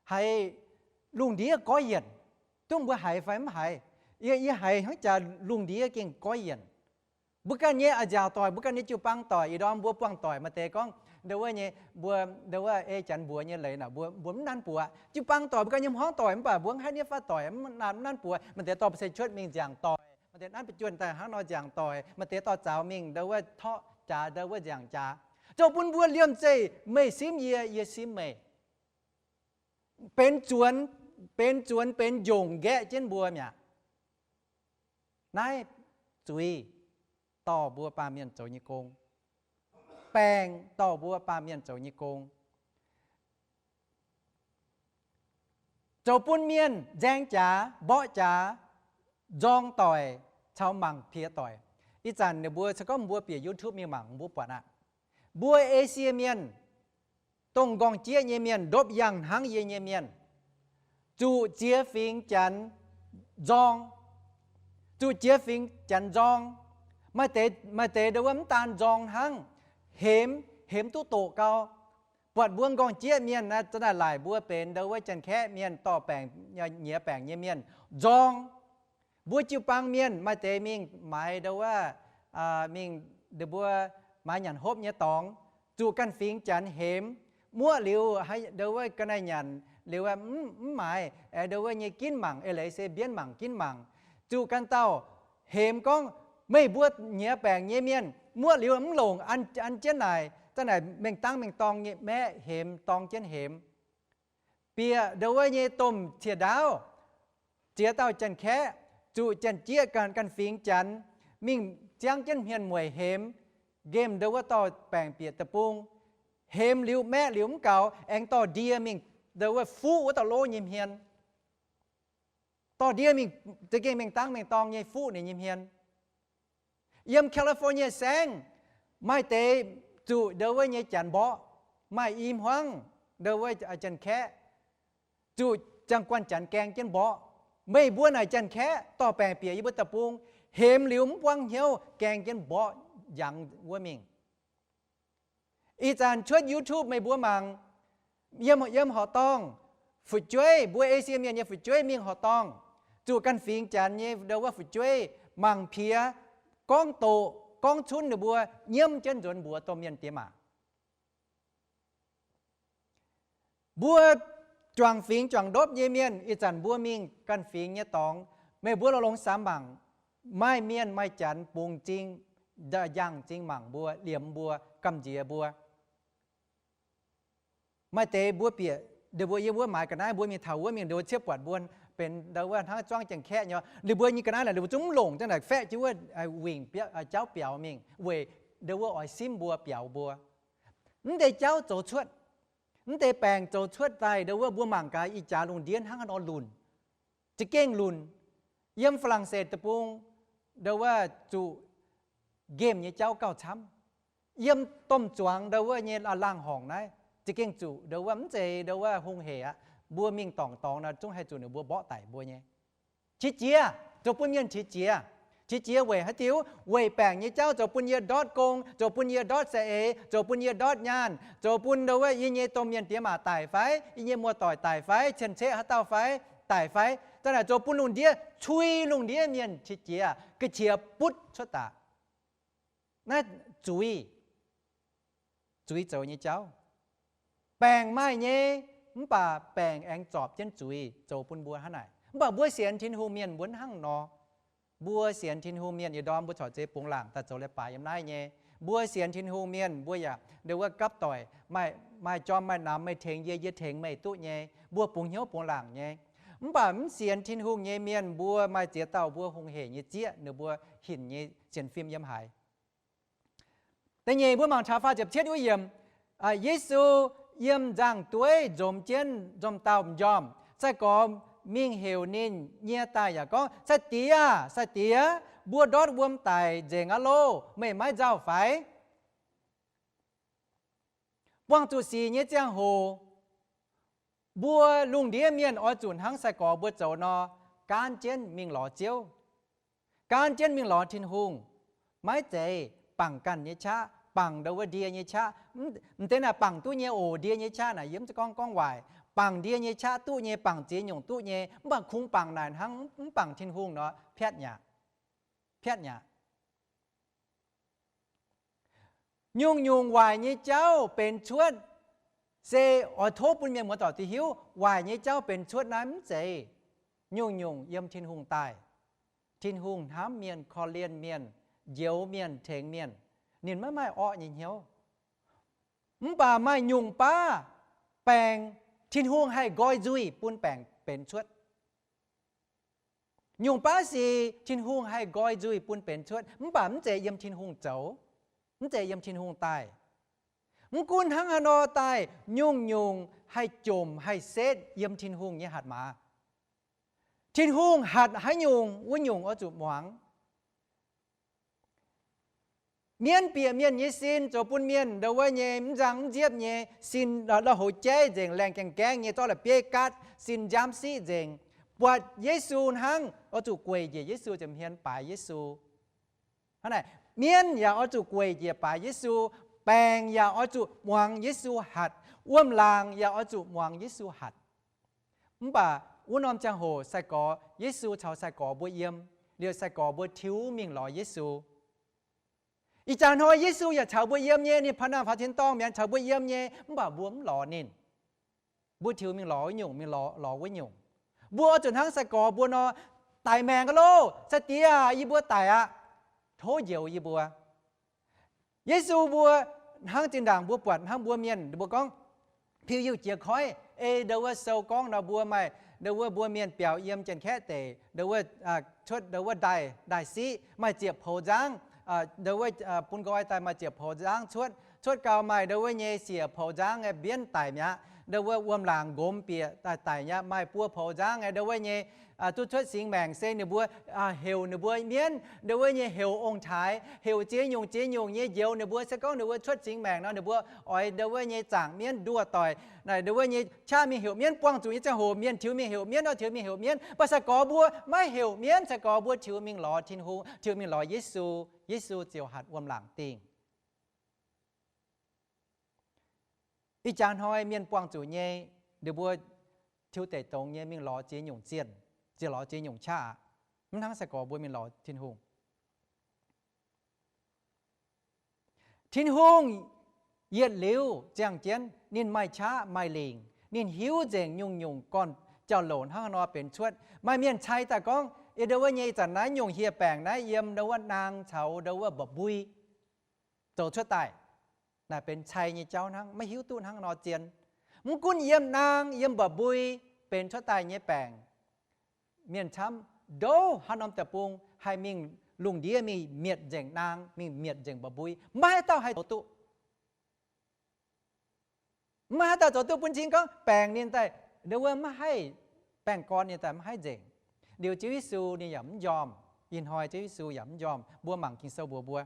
haiz lungh ndiev goiv yienc. Duqv mbuo haiz fai mv haiz? Yie, yie haiz hnangv jaax lungh ndiev gengh goiv yienc. Mbuo ganh nyei a'nziaauc doic, mbuo ganh nyei jiu-baang doic, ih ndorm mbuo buangh doic maaih deix gorngv ndo wuov nyei, mbuo ndo wuov ei Janx mbuox nyei leiz naaic mbuo, mbuo mv nanv buoz. Jiu-baang doic mbuo ganh nyei hmuangv doic mv baac mbuo mv haih niev fatv doic, mv nanv buoz. Maaih deix dorh ba'se cuotv mingh nziaauc doic, maaih deix nanv ba'juonh daaih hnangv nor nziaauc doic, maaih deix dorh zaux mingh ndo wuov torqv jaax, ndo wuov nziaauc jaax. Zoux bun mbuo liemh zeih meih simv yie, yie simv meih, benx zuonx, benx zuonx benx njongc nqaeqv jienv mbuo mi'aqv. Naaiv zuiz dorh mbuo baamh mienh zoux nyei gong. Baengc dorh mbuo baamh mienh zoux nyei gong. Zoux bun mienh nzaeng jaax, mborqv jaax, nzorng doic caux mangc piex doic. Ih zanc ninh mbuo se gorngv mbuo bieqc YouTube mingh mangc mbuo buatc aqv. Mbuo Esie mienh, dongh nqorngv-jieqv nyei mienh, ndopv yangh hnangv yie nyei mienh, zuqc ziex fingx Janx nzorng, zuqc ziex fingx Janx nzorng. Maaih deix, maaih deix ndo wuov mv daan nzorng hnangv, hemx, hemx duqv doqc gau. Buatc mbuo nqorngv-jieqv mienh naaiv za'naaic laaic mbuo benx ndo wuov Janx-Kaeqv mienh dorh baengc, nyiex baengc nyei mienh nzorng. Mbuo jiu-baang mienh maaih deix mingh maaiz ndo wuov, mingh, ninh mbuo maaiz nyanc hopv nyei dorngx, zuqc ganh fingx Janx hemx. Muoqv liuz ndo wuov ga'naaiv nyanc liuz mv maaiz, aengx ndo wuov nyei ginv mangc, eix leiz se mbienv mangc ginv mangc. Zuqc ganh dauh hemx gorngv, meih mbuo nyiex baengc nyei mienh muoqv liuz mv longc an, an jienv naaic, za'naaic mengh dangv mengh dorng nyei maeqv hemx, dorng jienv hemx. Bieqc ndo wuov nyei domh cie ndaauv, ziex dauh Janx-Kaeqv, zuqc Janx-Jieqv ganh, ganh fingx Janx, mingh ziangv jienv hmien mueic hemx, nqemh ndo wuov dorh baengc bieqc deic-bung. Hemx liuz maeqv liuz mv gaux, aengx dorh ndie mingh ndo wuov fuqv wuov dauh lov nyei hmien. Dorh ndie mingh za'gengh mengh dangv mengh dorng nyei fuqv ninh nyei hmien. Yiem California saengv, maaih deix zuqc ndo wuov nyei Janx mborqv, maaih i hmuangv ndo wuov Janx-Kaeqv, zuqc ziangh guanh Janx gaeng jienv mborqv. Meih mbuo naaic Janx-Kaeqv dorh baengc bieqc yie mbuo deic-bung, hemx liuz mv buangv hnyouv gaeng jienv mborqv njangx wuov mingh. Ih zanc cuotv YouTube meih mbuo mangc, yiem, yiem horqc dorngh, fu'jueiv, mbuo Esie Mienh nyei fu'jueiv mingh horqc dorngh, zuqc ganh fingx Janx nyei ndo wuov fu'jueiv mangc piex, gorngv doqc, gorngv cunv ninh mbuo, nyiemv jienv nzuonx mbuox domh mienh diex maac. Mbuo juangc fingx juangc ndopv nyei mienh, ih zanc mbuo mingh ganh fingx nyei dorngx, meih mbuo lorqc longx samx mangc, maaih mienh maaih Janx bungx m'zing, njang m'zing mangc mbuo, liemx mbuo, gamh nziex mbuo. Maaih deix mbuo bieqc, ndongc mbuo yiem wuov maaiz ga'naaiv, mbuo mingh taux wuov mingh, ndongc mbuo ciev buatc mbuo benx ndongc wuov hnangv zuangv janx-kaeqv nyei, ndongc mbuo nyei ga'naaiv naaic, ndongc mbuo zungv mv longc, zungv naaic faeqv jienv wuov wingc jauv biaux mingh weic ndongc wuov oix simv mbuo, biaux mbuo. Mv deix jauv zoux cuotv, mv deix baengc zoux cuotv daaih ndongc wuov mbuo mangc gaax ih jaax lungh ndiev hnangv haaix nor lunc, za'gengh lunc. Yiem Faa^lang^setc deic-bung ndongc wuov zuqc nqemh nyei jauv gauh camv. Yiem domh zuangx ndongc wuov nyei laangh horngc naaiv za'gengh zuqc ndongc wuov mv zeiz ndongc wuov hungh hec aqv. Mbuo mingh dorngc dorngx nor zungv haih zuqc ninh mbuo mborqv daic mbuo nyei. Qiex jiez, zoux bun mienh qiex jiez. Qiex jiez weic haaix diuc? Weic baengc nyei jauv zoux bun yie ndortv gong, zoux bun yie ndortv saeng-eix, zoux bun yie ndortv nyaanh, zoux bun ndongc wuov yie nyei domh mienh diex maac daic fai, yie nyei muoz-doic daic fai, cien-ceqv haaix dauh fai, daic fai, za'naaic zoux bun lungh ndiev, cui lungh ndiev mienh qiex jiez, ga'qiex butv cuotv daaih. Naaiv zuiz, zuiz zoux nyei jauv. Baengc maaih nyei, mv baac baengc aengx zorpc jienv zuiz zoux bun mbuo hnangv naaic. Mv baac mbuo sienx Tin-Hungh mienh mbuo hnangv nor. Mbuo sienx Tin-Hungh mienh, yietc ndorm mbuo corc zeix bungx laangc daaih zoux leiz-baaix yiem naaiv nyei. Mbuo sienx Tin-Hungh mienh mbuo yaac ndongc wuov gapv doic, maaih, maaih jorm maaih namx meih tengx yie, yie tengx meih duqv nyei. Mbuo bungx hnyouv bungx laangc nyei. Mv baac mv sienx Tin-Hungh nyei mienh mbuo maaih ziex dauh mbuo hungh hec nyei zieqv, ninh mbuo hinc nyei sienx fim yiem haaix. Da'nyeic mbuo mangc taux faah ziepc cietv wuov yiemc, Yesu yiem nzangv-dueiv nzomz jienv nzomz dauh m'njormh. Sai-gorx mingh heuc ninh nyie daaih yaac gorngv, Sai-Diex aah! Sai-Diex, mbuo ndortv wuom daic nzengc aqv loh! Meih maiv nzauh fai? Buangh zuqc sic nyei ziangh hoc, mbuo lungh ndiev mienh oix zuqc hnangv sai-gorx mbuo zoux nor, gaanv jienv mingh lorz Ziouv, gaanv jienv mingh lorz Tin-Hungh. Maiv zeiz bangc ganh nyei qaqv, bangc ndau wuov ndie nyei qaqv. M'deix naaic bangc duqv nyei oc, ndie nyei qaqv naaic yie mv zeiz gorngv gorngv waaic. Bangc ndie nyei qaqv duqv nyei, bangc ziex nyungc duqv nyei, mv baac kungx bangc naaic hnangv mv bangc Tin-Hungh nor, piatv nyaqc, piatv nyaqc. Nyungc-nyungc waaic nyei jauv benx cuotv, se oix tov bun mienh muoz-doic duqv hiuv, waaic nyei jauv benx cuotv naaiv mv zeiz nyungc-nyungc yiem Tin-Hungh daaih. Tin-Hungh hnamv mienh, korv-lienh mienh, njoux mienh, tengx mienh. Ninh maiv maaih orqv nyei hnyouv. Mv baac maaih nyungc baav baengc, Tin-Hungh haih nqoi nzuih bun baengc benx cuotv. Nyungc baav sic Tin-Hungh haih nqoi nzuih bun benx cuotv, mv baac mv zeiz yiem Tin-Hungh zoux, mv zeiz yiem Tin-Hungh daaih. Mv gunv hnangv haaix nor daaih, nyungc-nyungc haih jomc haih setv yiem Tin-Hungh nyei hatc maaz. Tin-Hungh hatc haaix nyungc, wuov nyungc oix zuqc muangx. Mienv bieqc mienh nyei sin zoux bun mienh ndau wuov nyei mv nzang mv nziepv nyei, sin la'hoz jaiv nzengc, laengh gaengh gaengv nyei, zorqv la'bieiv gaatv, sin nziaamv siqv nzengc. Buatc Yesu hnangv, oix zuqc gueic njiec Yesu ziepc hmien baaix Yesu. Hnangv naaic, mienv yaac oix zuqc gueic njiec baaix Yesu, baengc yaac oix zuqc muangx Yesu hatc, wuom-laangc yaac oix zuqc muangx Yesu hatc. Mv baac wuov norm ziangh hoc sai-gorx, Yesu caux sai-gorx mbuo yiem, liuz sai-gorx mbuo tiux mingh lorz Yesu. Ih jaax hnoi Yesu yaac caux mbuo yiem nyei, ninh paav nangh faaux tin-dorngh mi'aqv, caux mbuo yiem nyei, mv baac mbuo mv lorz ninh. Mbuo tiux mingh lorz wuov nyungc, mingh lorz, lorz wuov nyungc. Mbuo oix zuqc hnangv sai-gorx mbuo nor, daic maengc aqv loh! Sai-Diex aah, yie mbuo daic aqv. Tov njoux yie mbuo. Yesu mbuo hnangv zinh ndaangc mbuo buatc hnangv mbuo mienh mbuo gorngv, piu-yiuh jiex koiv, ei ndau wuov sou gorngv nor mbuo maaih, ndau wuov mbuo mienh biaux yiem Janx-Kaeqv deic, ndau wuov, cuotv ndau wuov ndaaih, ndaaih siqv, maaih ziepc poux nzangv, ndau wuov, bun nqoi daaih maaih ziepc poux nzangv cuotv, cuotv gau maaih ndau wuov nyei siec poux nzangv nyei mbienv daic mi'aqv, ndau wuov wuom-laangc nqomz bieqc daaih daic mi'aqv, maaih buo poux nzangv nyei ndau wuov nyei, duqv cuotv singx maengc se ninh mbuo heuc ninh mbuo mienv ndau wuov nyei heuc ong-taaix, heuc ziex nyungc ziex nyungc nyei njoux ninh mbuo, se gorngv ninh mbuo cuotv singx maengc nor ninh mbuo oix ndau wuov nyei zaangc mienv nduoh doic, naaic ndau wuov nyei qaqv mingh heuc mienv, buangh zuqc nyei ziangh hoc mienh tiux mingh heuc mienv, tiux mingh heuc mienv, mv baac sai-gorx mbuo maiv heuc mienv, sai-gorx mbuo tiux mingh lorz Tin-Hungh, tiux mingh lorz Yesu, Yesu ziouc hatc wuom-laangc dingh. Ih jaax hnoi mienh buangh zuqc nyei, ninh mbuo tiux deic-dongz nyei mingh lorz ziex nyungc zienh, ziex, lorz ziex nyungc qaqv aqv. Mv hnangv sai-gorx mbuo mingh lorz Tin-Hungh. Tin-Hungh yietc liuz ziangh jienv, ninh maaih qaqv maaih lingc, ninh hiuv nzengc nyungc-nyungc gorn-, jauv-louc hnangv haaix nor benx cuotv. Maaih mienh cai daaih gorngv, yie ndo wuov nyei ih zanc naaiv nyungc hieh baengc naaiv yiem ndo wuov naang caux ndo wuov mba'mbui zoux cuotv daaih. Naaic benx cai nyei jauv hnangv, maiv hiuv duqv hnangv nor zien. Mv gunv yiem naang yiem mba'mbui benx cuotv daaih nyei baengc, mienh camv ndouv haaix norm deic-bung haih mingh lungh ndiev mingh mietc nzengc naang, mingh mietc nzengc mba'mbui, maiv haaix dauh haih zoux duqv. Maiv haaix dauh zoux duqv bun cing gorngv baengc ninh daaih ndo wuov maiv haih, baengh gorn ninh daaih maiv haih nzengc. Liuz Ziouv Yesu ninh yaac mv njormh. Ih hnoi Ziouv Yesu yaac mv njormh. Mbuo mangc Ging-Sou mbuox mbuo,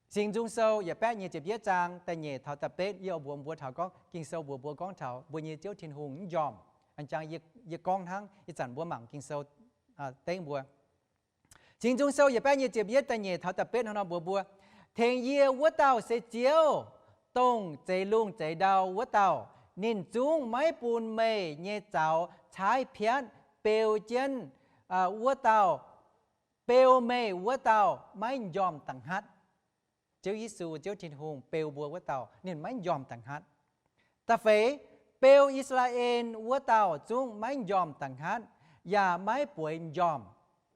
Singx Nzung Sou yietc baeqv nyic ziepc yietv zaang da'nyeic taux da'betv, yie oix mbuox mbuo taux gorngv Ging-Sou mbuox mbuo gorngv taux mbuo nyei Ziouv Tin-Hungh mv njormh. A'jang yie gorngv hnangv, ih zanc mbuo mangc Ging-Sou dengv mbuo. Singx Nzung Sou yietc baeqv nyic ziepc yietv da'nyeic taux da'betv hnangv nor mbuox mbuo, Tengx yie wuov dauh se Ziouv, dongh zeix lungh zeix ndau wuov dauh. Ninh zungv maiv bun meih nyei zaux caaiv piatv. Beu jienv wuov dauh, beu meih wuov dauh maiv njormh da'hngatv. Ziouv Yesu, Ziouv Tin-Hungh beu mbuo wuov dauh ninh maiv njormh da'hngatv. Da'feix, beu I^saa^laa^en wuov dauh zungv maiv njormh da'hngatv, yaac maiv bueix njormh.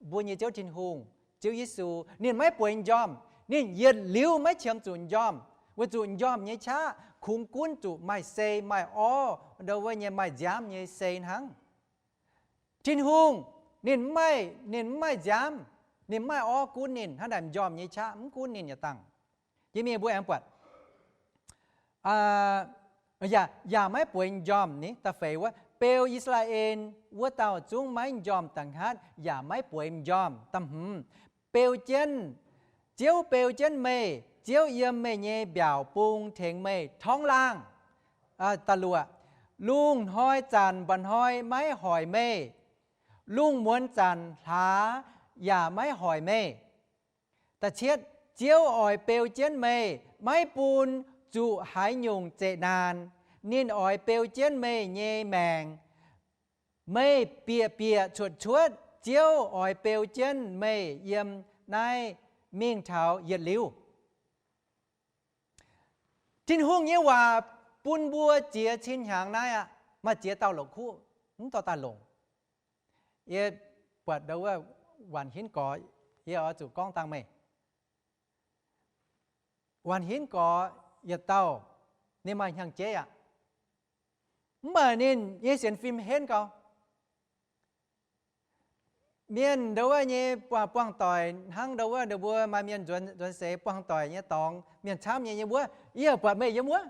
Mbuo nyei Ziouv Tin-Hungh, Ziouv Yesu, ninh maiv bueix njormh. Ninh yietc liuz maiv qiemx zuqc njormh, weic zuqc njormh nyei qaqv kungx gunv zuqc maaih sei maaih orv, ndo wuov nyei maaih nziaamv nyei sei hnangv. Tin-Hungh ninh mv maaih, ninh mv maaih nziaamv, ninh mv maaih orv gunv ninh, hnangv naaic njormh nyei qaqv mv gunv ninh yietc dangh. Jiex mingh mbuo aengx buatc, yaac, yaac maiv bueix njormh ni. Da'feix wuov, beu I^saa^laa^en wuov dauh zungv maiv njormh da'hngatv yaac maiv bueix njormh. Da'hmz, beu jienv, Ziouv beu jienv meih, Ziouv yiem meih nyei mbiaauc bung tengx meih torngv laangh. Da'luoqc, lungh hnoi zanc mba'hnoi maiv hoic meih, lungh muonz zanc hlaax yaac maiv hoic meih. Da'cietv, Ziouv oix beu jienv meih, maiv bun zuqc haaix nyungc zeqc naanc. Ninh oix beu jienv meih nyei maengc. Meih bieqc bieqc cuotv cuotv, Ziouv oix beu jienv meih yiem naaiv mingh taux yietc liuz. Tin-Hungh nyei waac bun mbuo ziex cin hnyangx naaiv aqv. Maaih ziex dauh la'kuqv mv dorh daaih longc. Yie buatc ndo wuov Waanc Hinv Gorx, yie oix zuqc gorngv dangh meih. Waanc Hinv Gorx yietc dauh, ninh maaih hnyangx-jeiv aqv. Mv baac ninh nyei sienx fim henv gau. Mienh ndo wuov nyei buangh doic hnangv ndo wuov, ninh mbuo maaih mienh nzuonx seix buangh doic nyei dorngx, mienh camv nyei yiem wuov, yie buatc meih yiem wuov.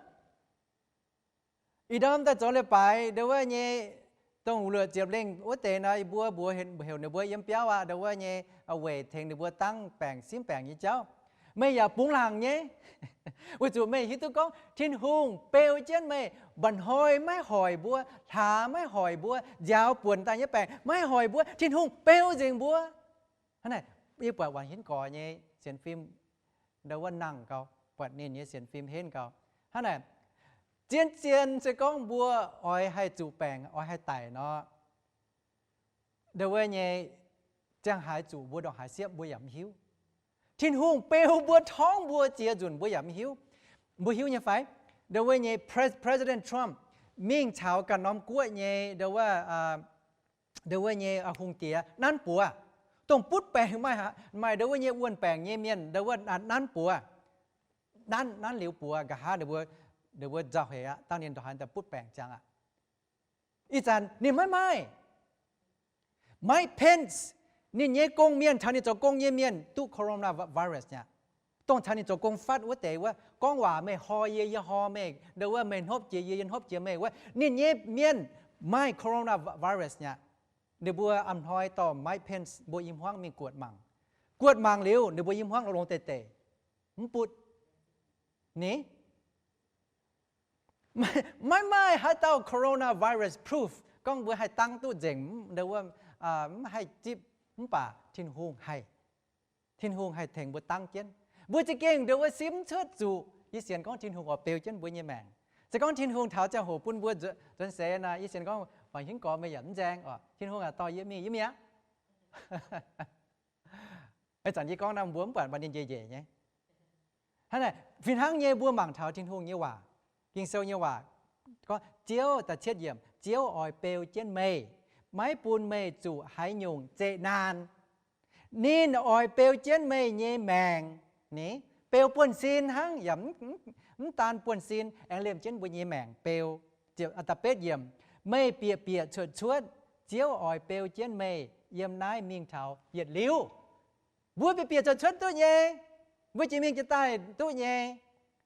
Ih ndorm daaih zoux leiz-baaix ndo wuov nyei, dongh luoqc ziepc lengh wuov deix nor, yie mbuo mbuox heuc ninh mbuo yiem biauv aqv, ndo wuov nyei weic tengx ninh mbuo dangv baengc simv baengc nyei jauv. Meih yaac bungx laangc nyei, weic zuqc meih hiuv duqv gorngv Tin-Hungh beu jienv meih, mba'hnoi maiv hoic mbuo, hlaax maiv hoic mbuo, nziaaux buonc daaih nyei baengc maiv hoic mbuo, Tin-Hungh beu nzengc mbuo. Hnangv naaic, yie buatc Waanc Hinv Gorx nyei sienx fim ndo wuov nangh gau, buatc ninh nyei sienx fim henv gau. Hnangv naaic, zien-zien se gorngv mbuo oix haih zuqc baengc, oix haih daic nor, ndo wuov nyei ziangh haaix zuqc mbuo ndongc haaix siepv mbuo yaac mv hiuv. Tin-Hungh beu mbuo, torngv mbuo ziex nzunc mbuo yaac mv hiuv. Mbuo hiuv nyei fai? Ndo wuov nyei Pres-, President Trump mingh caux ganh norm guoqv nyei ndo wuov, ndo wuov nyei hungh diex nanv buoz, dongh butv baengc maaih, maaih ndo wuov nyei wuonh baengc nyei mienh ndo wuov nanv buoz. Nanv, nanv liuz buoz nqa'haav ninh mbuo, ninh mbuo nzauh heix aqv, dangh ninh ndongc haaix daaih butv baengc ziangx aqv. Ih zanc ninh maiv maaih. Mike Pence, ninh nyei gong-mienh, caux ninh zoux gong nyei mienh duqv coronavirus nyei aqv. Dongh caux ninh zoux gong fatv wuov deix wuov, gorngv waac meih hoi yie, yie hoi meih, ndo wuov meih hnopv jiex yie, yie hnopv jiex meih wuov, ninh nyei mienh maaih coronavirus nyei aqv. Ninh mbuo a'hnoi dorh Mike Pence mbuo i hmuangv mingh guotv mangc. Guotv mangc liuz, ninh mbuo i hmuangv longx-longx deix-deix, mv butv. Ni, maiv maaih haaix dauh coronavirus proof gorngv mbuo haih dangv duqv nzengc, ndo wuov, mv haih zipv, mv baac Tin-Hungh haih. Tin-Hungh haih tengx mbuo dangv jienv. Mbuo za'gengh ndo wuov simv cuotv zuqc. Yie sienx gorngv Tin-Hungh oix beu jienv mbuo nyei maengc. Se gorngv Tin-Hungh taux ziangh hoc bun mbuo nzuonx seix nor, yie sienx gorngv Waanc Hinv Gorx meih yaac mv nzaeng oc. Tin-Hungh aah, dorh yie mingh, yie mingh aqv. Ih zanc yie gorngv naaiv mbuo mv buatc, mv baac ninh njiec njiec nyei. Hnangv naaic, fih hnangv nyei mbuo mangc taux Tin-Hungh nyei waac, Ging-Sou nyei waac gorngv, Ziouv, da'cietv yiemc, Ziouv oix beu jienv meih, maiv bun meih zuqc haaix nyungc zeqc naanh. Ninh oix beu jienv meih nyei maengc. Ni, beu buonv-sin hnangv, yaac mv daan buonv-sin, aengx liemh jienv mbuo nyei maengc beu. Da'betv yiemc, meih bieqc bieqc cuotv cuotv, Ziouv oix beu jienv meih yiem naaiv mingh taux yietc liuz. Mbuo bieqc bieqc cuotv cuotv duqv nyei, mbuo jiex mingh jiex daaih duqv nyei,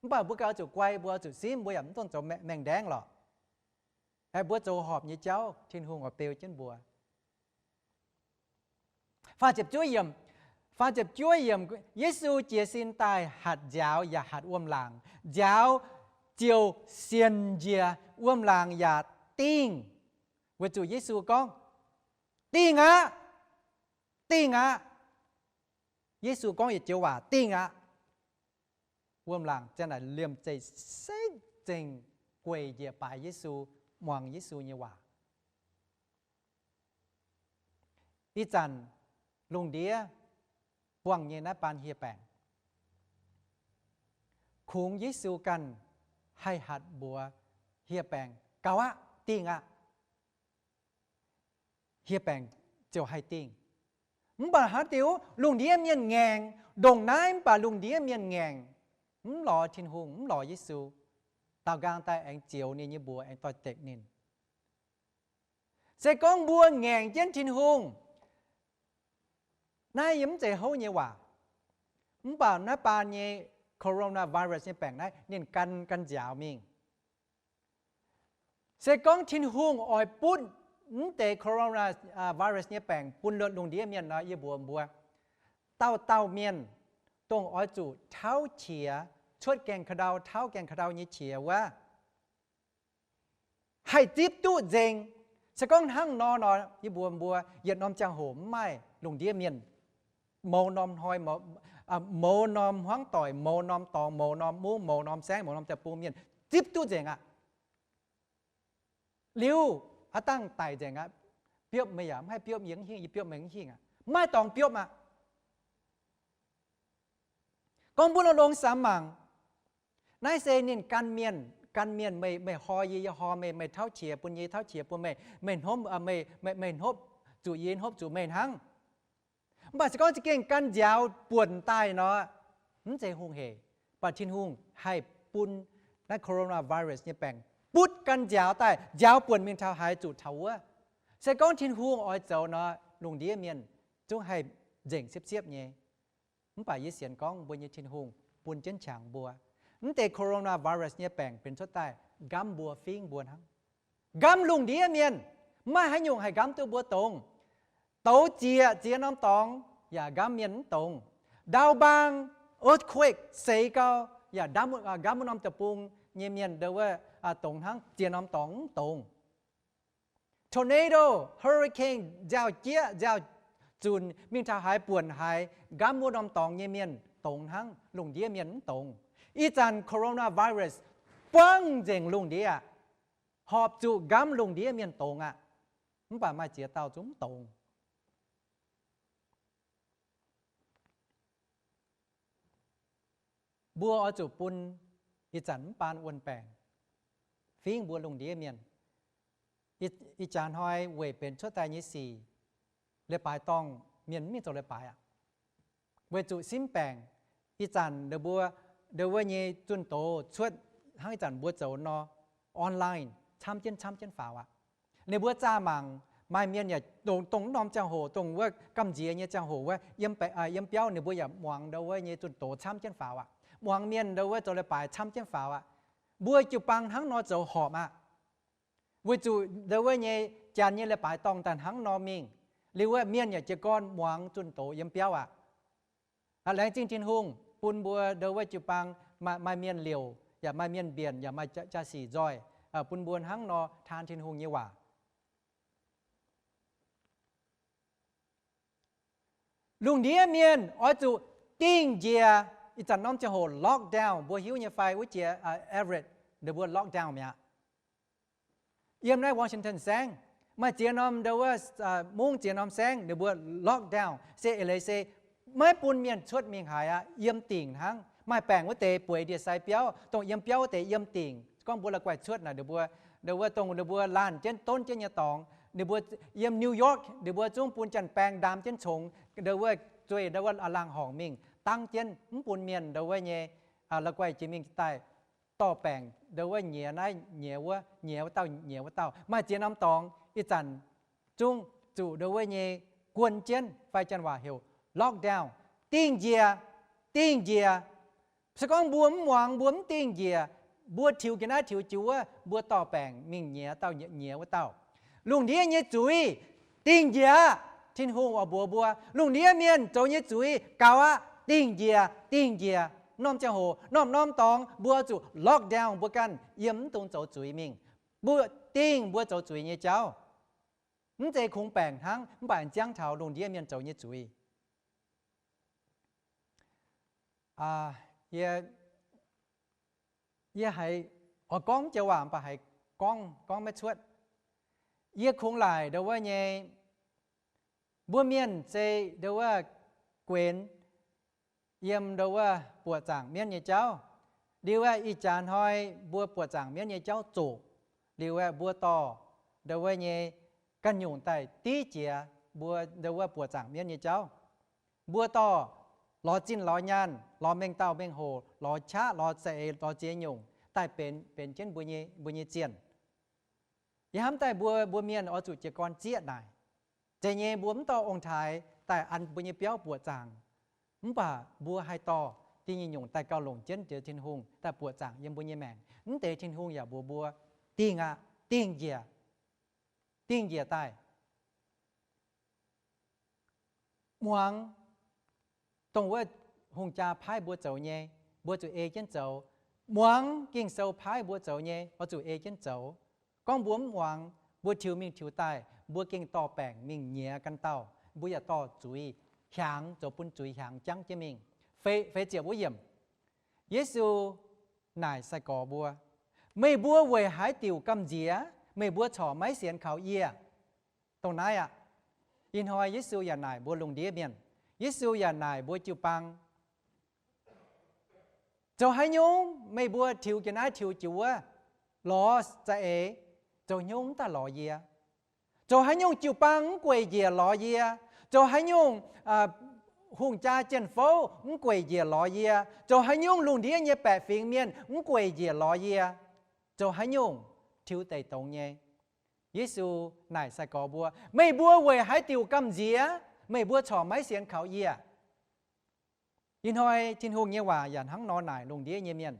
mv baac mbuo gauh zuqc guai, mbuo zuqc simv, mbuo yaac mv dungx zoux maengh ndaengv lorqc. Mbuo zoux horpc nyei jauv, Tin-Hungh oix beu jienv mbuo. Faah ziepc juov yiemc, Yesu jiez sin daaih hatc nziaaux yaac hatc wuom-laangc. Nziaaux ziouc sienx njiec, wuom-laangc yaac dingh, weic zuqc Yesu gorngv, Dingh aqv! Dingh aqv! Yesu gorngv yietc joux waac, Dingh aqv! Wuom-laangc ziang naaic liemh zeih sekv zengc gueic njiec baaix Yesu, muangx Yesu nyei waac. Ih zanc lungh ndiev buangh nyei naaiv baan hieh baengc, kungx Yesu ganh haih hatc mbuox hieh baengc, Gaux aqv, dingh aqv. Hieh baengc ziouc haih dingh. Mv baac haaix diuc lungh ndiev mienh ngaengc, ndongc naaiv mv baac lungh ndiev mienh ngaengc, mv lorz Tin-Hungh, mv lorz Yesu, daaux nqaang daaih aengx zioux ninh nyei mbuox, aengx doix-dekc ninh. Se gorngv mbuo ngaengc jienv Tin-Hungh, naaiv yie mv zeiz houv nyei waac, mv baac naaiv baan nyei coronavirus nyei baengc naaiv ninh gan, gan nziaaux mingh. Se gorngv Tin-Hungh oix butv mv deix coronavirus nyei baengc bun lungh ndiev mienh nor, yie mbuox mbuo, dauh dauh mienh dongh oix zuqc tauv qiex, cuotv gaengh ka'ndau, tauv gaengh ka'ndau nyei qiex wuov, haih zipv duqv nzengc. Se gorngv hnangv nor nor, yie mbuox mbuo, yietc norm ziangh hoc mv maaih lungh ndiev mienh, mouz norm hnoi, mouz norm hmuangv doic, mouz norm dorngx, mouz norm mungv, mouz norm saengv, mouz norm deic-bung mienh zipv duqv nzengc aqv. Liuz aav dangh daic nzengc aqv. Biopv meih yaac mv haih biopv yie mv hingh, yie biopv meih mv hingh aqv. Mv maaih dorngx biopv aqv. Gorngv mbuo longx-longx samx mangc, naaiv se ninh gan mienh, gan mienh, meih, meih hor yie, yie hor meih, meih tauv qiex bun yie, tauv qiex bun meih, meih hnopv, meih, meih hnopv zuqc yie, hnopv zuqc meih hnangv. Mv baac se gorngv za'gengh gan nziaaux buonc daaih nor, mv zeiz hungh heic. Mv baac Tin-Hungh haih bun naaiv coronavirus nyei baengc butv gan nziaaux daaih, nziaaux buonc mingh taux haaix zuqc taux wuov. Se gorngv Tin-Hungh oix zoux nor, lungh ndiev mienh zungv haih nzengc siepv-siepv nyei. Mv baac yie sienx gorngv mbuo nyei Tin-Hungh bun jienv qangx mbuo. Mv deix coronavirus nyei baengc benx cuotv daaih, nqamv mbuo fingv mbuo hnangv. Nqamv lungh ndiev mienh, mv maaih haaix nyungc haih nqamv duqv mbuo dongz. Douz zieqc ziex norm dorngx yaac nqamv mienh mv dongz. Ndaamv-mbaang, earthquake, seix gau, yaac nqamv wuov norm deic-bung nyei mienh ndo wuov dongz hnangv, ziex norm dorngx mv dongz. Tornado, hurricane, nziaaux-jieqv, nziaaux-zunc mingh taux haaix buonc haaix, nqamv wuov norm dorngx nyei mienh dongz hnangv, lungh ndiev mienh mv dongz. Ih zanc coronavirus buangv nzengc lungh ndiev, horpc zuqc nqamv lungh ndiev mienh dongz aqv. Mv baac maaih ziex dauh zungv mv dongz. Mbuo oix zuqc bun ih zanc mv baan wuon-baengc fingv mbuo lungh ndiev mienh. Ih jaax hnoi weic benx cuotv daaih nyei sic, leiz-baaix dorngh mienh mv mingh zoux leiz-baaix aqv. Weic zuqc simv baengc, ih zanc ninh mbuo, ndo wuov nyei zunh doz cuotv hnangv ih zanc mbuo zoux nor, online camv jienv camv jienv faaux aqv. Ninh mbuo zaah mangc, maaih mienh yaac dongh, dongh wuov norm ziangh hoc, dongh wuov gamh nziex nyei ziangh hoc wuov, yiem biauv ninh mbuo yaac muangx ndo wuov nyei zunh doz camv jienv faaux aqv. Muangx mienh ndo wuov zoux leiz-baaix camv jienv faaux aqv. Mbuo jiu-baang hnangv nor zoux horpc aqv. Weic zuqc ndo wuov nyei janx nyei leiz-baaix dorngh daaih hnangv nor mingh, liuz wuov mienh yaac jiez gorn muangx zunh doz yiem biauv aqv. Laengz zingh Tin-Hungh bun mbuo ndo wuov jiu-baang maaih mienh liouc, yaac maaih mienh mbienc, yaac maaih jaa-sic nzoih, bun mbuo hnangv nor taan Tin-Hungh nyei waac. Lungh ndiev mienh oix zuqc dingh njiec. Ih zanc norm ziangh hoc lockdown, mbuo hiuv nyei fai? Wuov jiex Everett ninh mbuo lockdown mi'aqv. Yiem naaiv Washington saengv, maaih ziex norm ndo wuov, mungv ziex norm saengv ninh mbuo lockdown, se eix leiz se maiv bun mienh cuotv mingh haaix aqv, yiem dingc hnangv. Maaih baengc wuov deix bueix ndie-sai biauv, dongh yiem biauv wuov deix yiem dingc. Gorngv mbuo la'guaih cuotv naaic ninh mbuo Ndo wuov dongh ninh mbuo laanh jienv donv jienv nyei dorngx, ninh mbuo yiem New York ninh mbuo zungv bun janx-baeng ndaam jienv congx ndo wuov, zueih ndo wuov laangh horngc mingh dangv jienv, mv bun mienh ndo wuov nyei la'guaih jiex mingh daaih dorh baengc ndo wuov nyiex naaiv nyiex wuov, nyiex wuov dauh nyiex wuov dauh. Maaih ziex norm dorngx ih zanc zungv zuqc ndo wuov nyei guon jienv fai janx-waac heuc lockdown, dingh njiec, dingh njiec. Se gorngv mbuo mv muangx, mbuo mv dingh njiec, mbuo tiux ga'naaiv tiux jiu wuov, mbuo dorh baengc mingh nyiex dauh nyiex wuov dauh. Lungh ndiev nyei zuiz dingh njiec aqv. Tin-Hungh oix mbuox mbuo, lungh ndiev mienh zoux nyei zuiz gaux aqv, dingh njiec, dingh njiec. Norm ziangh hoc, norm-norm dorngx mbuo zuqc lockdown mbuo ganh, yiem mv dungx zoux zuiz mingh. Mbuo dingh mbuo zoux zuiz nyei jauv. Mv zeiz kungx baengc hnangv, mv baac aengx ziangh taux lungh ndiev mienh zoux nyei zuiz. Yie, yie haiz oix gorngv joux waac mv baac haiz gorngv, gorngv maiv cuotv. Yie kungx laaic ndo wuov nyei, mbuo mienh se ndo wuov guenx yiem ndo wuov buoqc zaangc mienv nyei jauv. Liuz aeqv, ih jaax hnoi mbuo buoqc zaangc mienv nyei jauv zoqc. Liuz aeqv, mbuo dorh ndo wuov nyei ganh nyungc daaih div jiex mbuo ndo wuov buoqc zaangc mienv nyei jauv. Mbuo dorh lorz zinh lorz nyaanh, lorz mengh dauh mengh hoc, lorz qaqv, lorz za'eix, lorz ziex nyungc daaih benx, benx jienv mbuo nyei, mbuo nyei zienh. Yie hnamv daaih mbuo, mbuo mienh oix zuqc jiez gorn zieqv naaic. Zeiz nyei, mbuo mv dorh ong-taaix daaih an mbuo nyei biauv buoqc zaangc. Mv baac mbuo haih dorh dingh nyungc-nyungc daaih gauh longc jienv jiex Tin-Hungh daaih buoqc zaangc yiem mbuo nyei maengc. Mv deix Tin-Hungh yaac mbuox mbuo, dingh aqv, dingh njiec, dingh njiec daaih. Muangx dongh wuov hungh jaa paaiv mbuo zoux nyei, mbuo zuqc ei jienv zoux. Muangx Ging-Sou paaiv mbuo zoux nyei, oix zuqc ei jienv zoux. Gorngv mbuo mv muangx, mbuo tiux mingh tiux daaih, mbuo gengh dorh baengc mingh nyiex ganh dauh, mbuo yaac dorh zuiz hiaangx, zoux bun zuiz hiaangx jangv jienv mingh. Feix, feix ziepc wuov yiemc, Yesu naaic sai-gorx mbuo, meih mbuo weic haaix diuc gamh nziex? Meih mbuo corc maiv sienx kaux yie? Dongh naaiv aqv. Ih hnoi Yesu yaac naaic mbuo lungh ndiev mienh. Yesu yaac naaic mbuo jiu-baang, zoux haaix nyungc meih mbuo tiux jiex naaiv tiux jiex wuov, lorz za'eix, zoux haaix nyungc mv daaih lorz yie? Zoux haaix nyungc jiu-baang mv gueic njiec lorz yie? Zoux haaix nyungc hungh jaa jien-fouv mv gueic njiec lorz yie? Zoux haaix nyungc lungh ndiev nyei baeqc fingx mienh mv gueic njiec lorz yie? Zoux haaix nyungc tiux deic dongz nyei? Yesu naaic sai-gorx mbuo, meih mbuo weic haaix diuc gamh nziex? Meih mbuo corc maiv sienx kaux yie? Ih hnoi Tin-Hungh nyei waac yaac hnangv nor naaic lungh ndiev nyei mienh.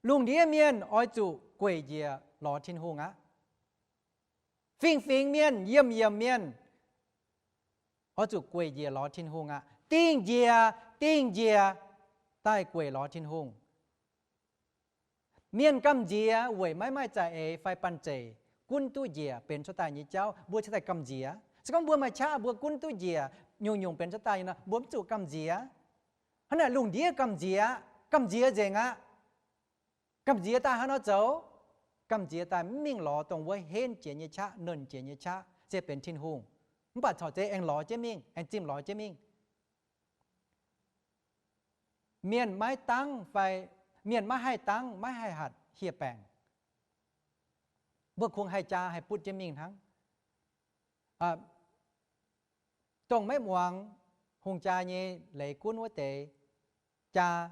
Lungh ndiev mienh oix zuqc gueic njiec lorz Tin-Hungh aqv. Fingx-fingx mienh, yiemh-yiemh mienh, oix zuqc gueic njiec lorz Tin-Hungh aqv. Dingh njiec, dingh njiec daaih gueic lorz Tin-Hungh. Mienh gamh nziex weic maiv maaih za'eix fai banh zeic gunv duqv njiec benx cuotv daaih nyei jauv, mbuo cuotv daaih gamh nziex. Se gorngv mbuo maaih qaqv mbuo gunv duqv njiec nyungc-nyungc benx cuotv daaih nor, mbuo mv zuqc gamh nziex. Hnangv naaic lungh ndiev gamh nziex, gamh nziex nzengc aqv. Gamh nziex daaih haaix nor zoux? Gamh nziex daaih mv mingh lorz dongh wuov henv jiex nyei qaqv, nernh jiex nyei qaqv, se benx Tin-Hungh. Mv baac corc zeiz aengx lorz jienv mingh, aengx zimh lorz jienv mingh. Mienh maiv dangv fai mienh maiv haih dangv, maiv haih hatc hieh baengc, mbuo kungx haih jaa haih butv jienv mingh hnangv. Dongh maiv muangx hungh jaa nyei leiz gunv wuov deix, jaa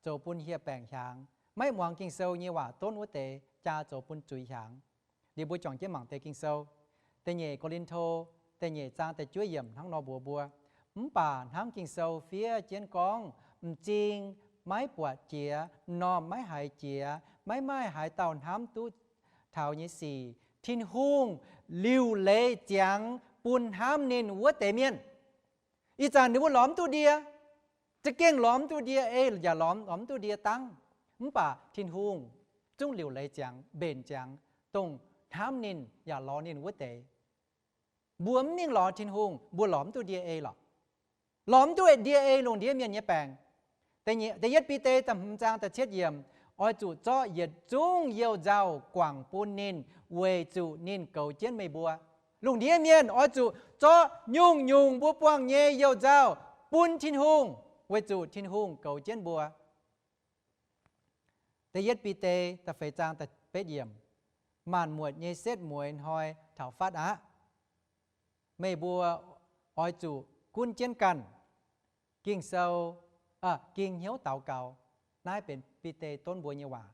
zoux bun hieh baengc hiaangx. Maiv muangx Ging-Sou nyei waac donv wuov deix, jaa zoux bun zuiz hiaangx. Liuz mbuo juangc jienv mangc deix Ging-Sou. Da'nyeic Ko^lin^to da'nyeic zaang da'juov yiemc hnangv nor mbuox mbuo, mv baac hnamv Ging-Sou fiev jienv gorngv, m'zing maiv buatc jiex, m'normh maiv haiz jiex, maiv maaih haaix dauh hnamv duqv taux nyei sic, Tin-Hungh liuc leiz ziangx bun hnamv ninh wuov deix mienh. Ih zanc ninh mbuo lorz mv duqv ndie, za'gengh lorz mv duqv ndie ei, yaac lorz, lorz mv duqv ndie dangv. Mv baac Tin-Hungh zungv liuc leiz ziangx, mbenc ziangx dongh hnamv ninh yaac lorz ninh wuov deix. Mbuo mv mingh lorz Tin-Hungh, mbuo lorz mv duqv ndie ei lorqc. Lorz mv duqv ndie ei lungh ndiev mienh nyei baengc. Da'yietv Bide da'hmz zaang da'cietv yiemc, oix zuqc zorqv yietc zungv you-nzauh guangc bun ninh, weic zuqc ninh goux jienv meih mbuo. Lungh ndiev mienh oix zuqc zorqv nyungc-nyungc mbuo buangh nyei you-nzauh bun Tin-Hungh, weic zuqc Tin-Hungh goux jienv mbuo. Da'yietv Bide da'feix zaang da'betv yiemc, maanc muotc nyei setv mueiz hnoi taux fatv aqv. Meih mbuo oix zuqc gunv jienv ganh Ging-Sou, ging hnyouv daux gaux. Naaiv benx Bide donv mbuo nyei waac.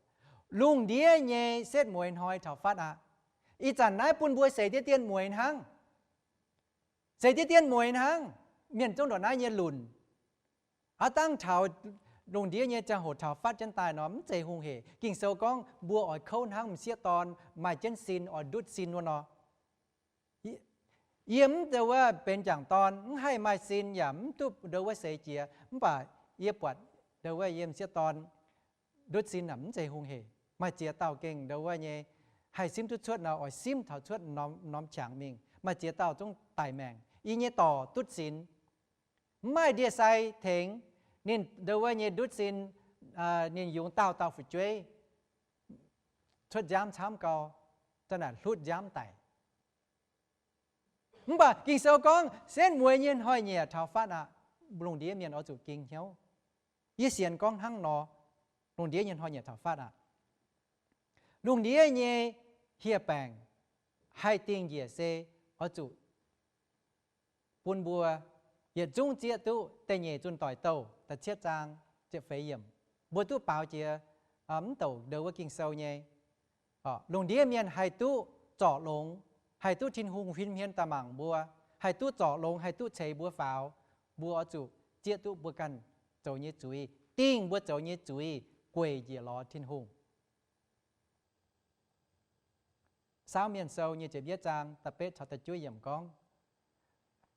Lungh ndiev nyei setv mueiz hnoi taux fatv aqv. Ih zanc naaiv bun mbuo seix diqv dien mueiz hnangv. Seix diqv dien mueiz hnangv. Mienh zungv ndongc naaiv nyei lunc. Aav dangh taux lungh ndiev nyei ziangh hoc taux fatv jienv daaih nor, mv zeiz hungh hec. Ging-Sou gorngv mbuo oix kouv hnangv m'sieqv dorn maaih jienv sin, oix ndutv sin wuov nor. Yie mv ndau wuov benx jangc dorn, mv haih maaih sin yaac mv duqv ndau wuov seix jiex, mv baac yie buatc ndau wuov yie m'sieqv dorn ndutv sin naaic mv zeiz hungh hec. Maaih ziex dauh gengh ndau wuov nyei haih simv duqv cuotv nor, oix simv taux cuotv norm qangx mingh. Maaih ziex dauh zungv daic maengc. Yie nyei dorc ndutv sinx, mv maaih ndie-sai tengx. Ninh ndau wuov nyei ndutv sin, ninh yungz daauh dauh fu'jueiv cuotv nziaamv camv gau, za'naaic hlutv nziaamv daic. Mv baac Ging-Sou gorngv setv mueiz nyei hnoi-nyieqc taux fatv aqv. Lungh ndiev mienh oix zuqc ging hnyouv. Yie sienx gorngv hnangv nor, lungh ndiev nyei hnoi-nyieqc taux fatv aqv. Lungh ndiev nyei hieh baengc haih dingh njiec se oix zuqc bun mbuo yietc zungv zieqv duqv da'nyeic Zunh Doic Douh da'cietv zaang ziepc feix yiemc. Mbuo duqv baaux jiex mv douc ndau wuov Ging-Sou nyei. Lungh ndiev mienh haih duqv zorc longx, haih duqv Tin-Hungh huin hmien daaih mangc mbuo, haih duqv zorc longx, haih duqv ceix mbuo faaux, mbuo oix zuqc zieqv duqv mbuo ganh zoux nyei zuiz, dingh mbuo zoux nyei zuiz gueic njiec lorz Tin-Hungh. Saauv Mienh Sou nyic ziepc yietv zaang da'betv caux da'juov yiemc gorngv,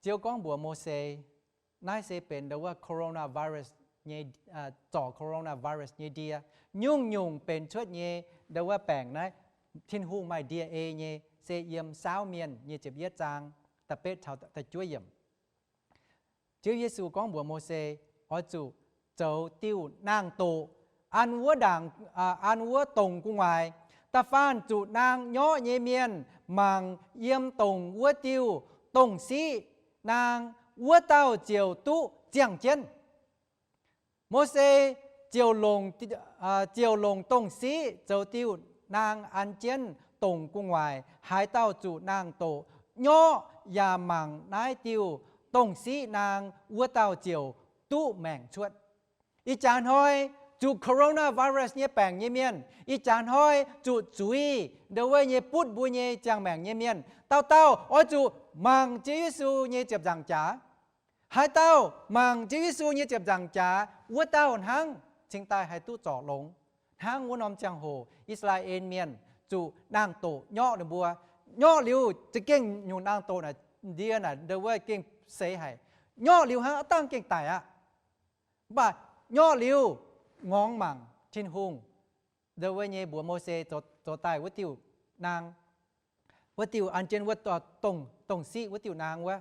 Ziouv gorngv mbuox Mose, naaiv se benx ndau wuov coronavirus nyei, zorc coronavirus nyei ndie. Nyungc-nyungc benx cuotv nyei ndau wuov baengc naaiv, Tin-Hungh maaih ndie-ei nyei, se yiem Saauv Mienh nyic ziepc yietv zaang da'betv caux da'juov yiemc. Ziouv Yesu gorngv mbuox Mose, oix zuqc zoux diuh naang-doqc an wuov ndaangc, an wuov dongc gu'nguaaic. Da'faanh zuqc naang nyorqv nyei mienh mangc yiem dongc wuov diuh dongh siqv naang, wuov dauh ziouc duqv ziangh jienv. Mose ziouc longc, ziouc longc dongh siqv zoux diuh naang an jienv dongc gu'nguaaic. Haaix dauh zuqc naang-doqc nyorqv yaac mangc naaiv diuh dongh siqv naang, wuov dauh ziouc duqv maengc cuotv. Ih jaax hnoi zuqc coronavirus nyei baengc nyei mienh, ih jaax hnoi zuqc zuiz ndau wuov nyei butv mbuo nyei ziangh maengc nyei mienh, dauh dauh oix zuqc mangc Ziouv Yesu nyei ziepc nzaangc jaax. Haaix dauh mangc Ziouv Yesu nyei ziepc nzaangc jaax, wuov dauh hnangv cingx daaih haih duqv zorc longx. Hnangv wuov norm ziangh hoc I^saa^laa^en Mienh zuqc naang-doqc nyorqv ninh mbuo. Nyorqv liuz za'gengh nyungc naang-doqc naaic, ndie naaic ndau wuov gengh seix haic. Nyorqv liuz hnangv aav dangh gengh daic aqv. Mv baac nyorqv liuz ngorngx mangc Tin-Hungh ndau wuov nyei mbuox Mose zoux daaih wuov diuh naang, wuov diuh an jienv wuov dongh siqv wuov diuh naang wuov.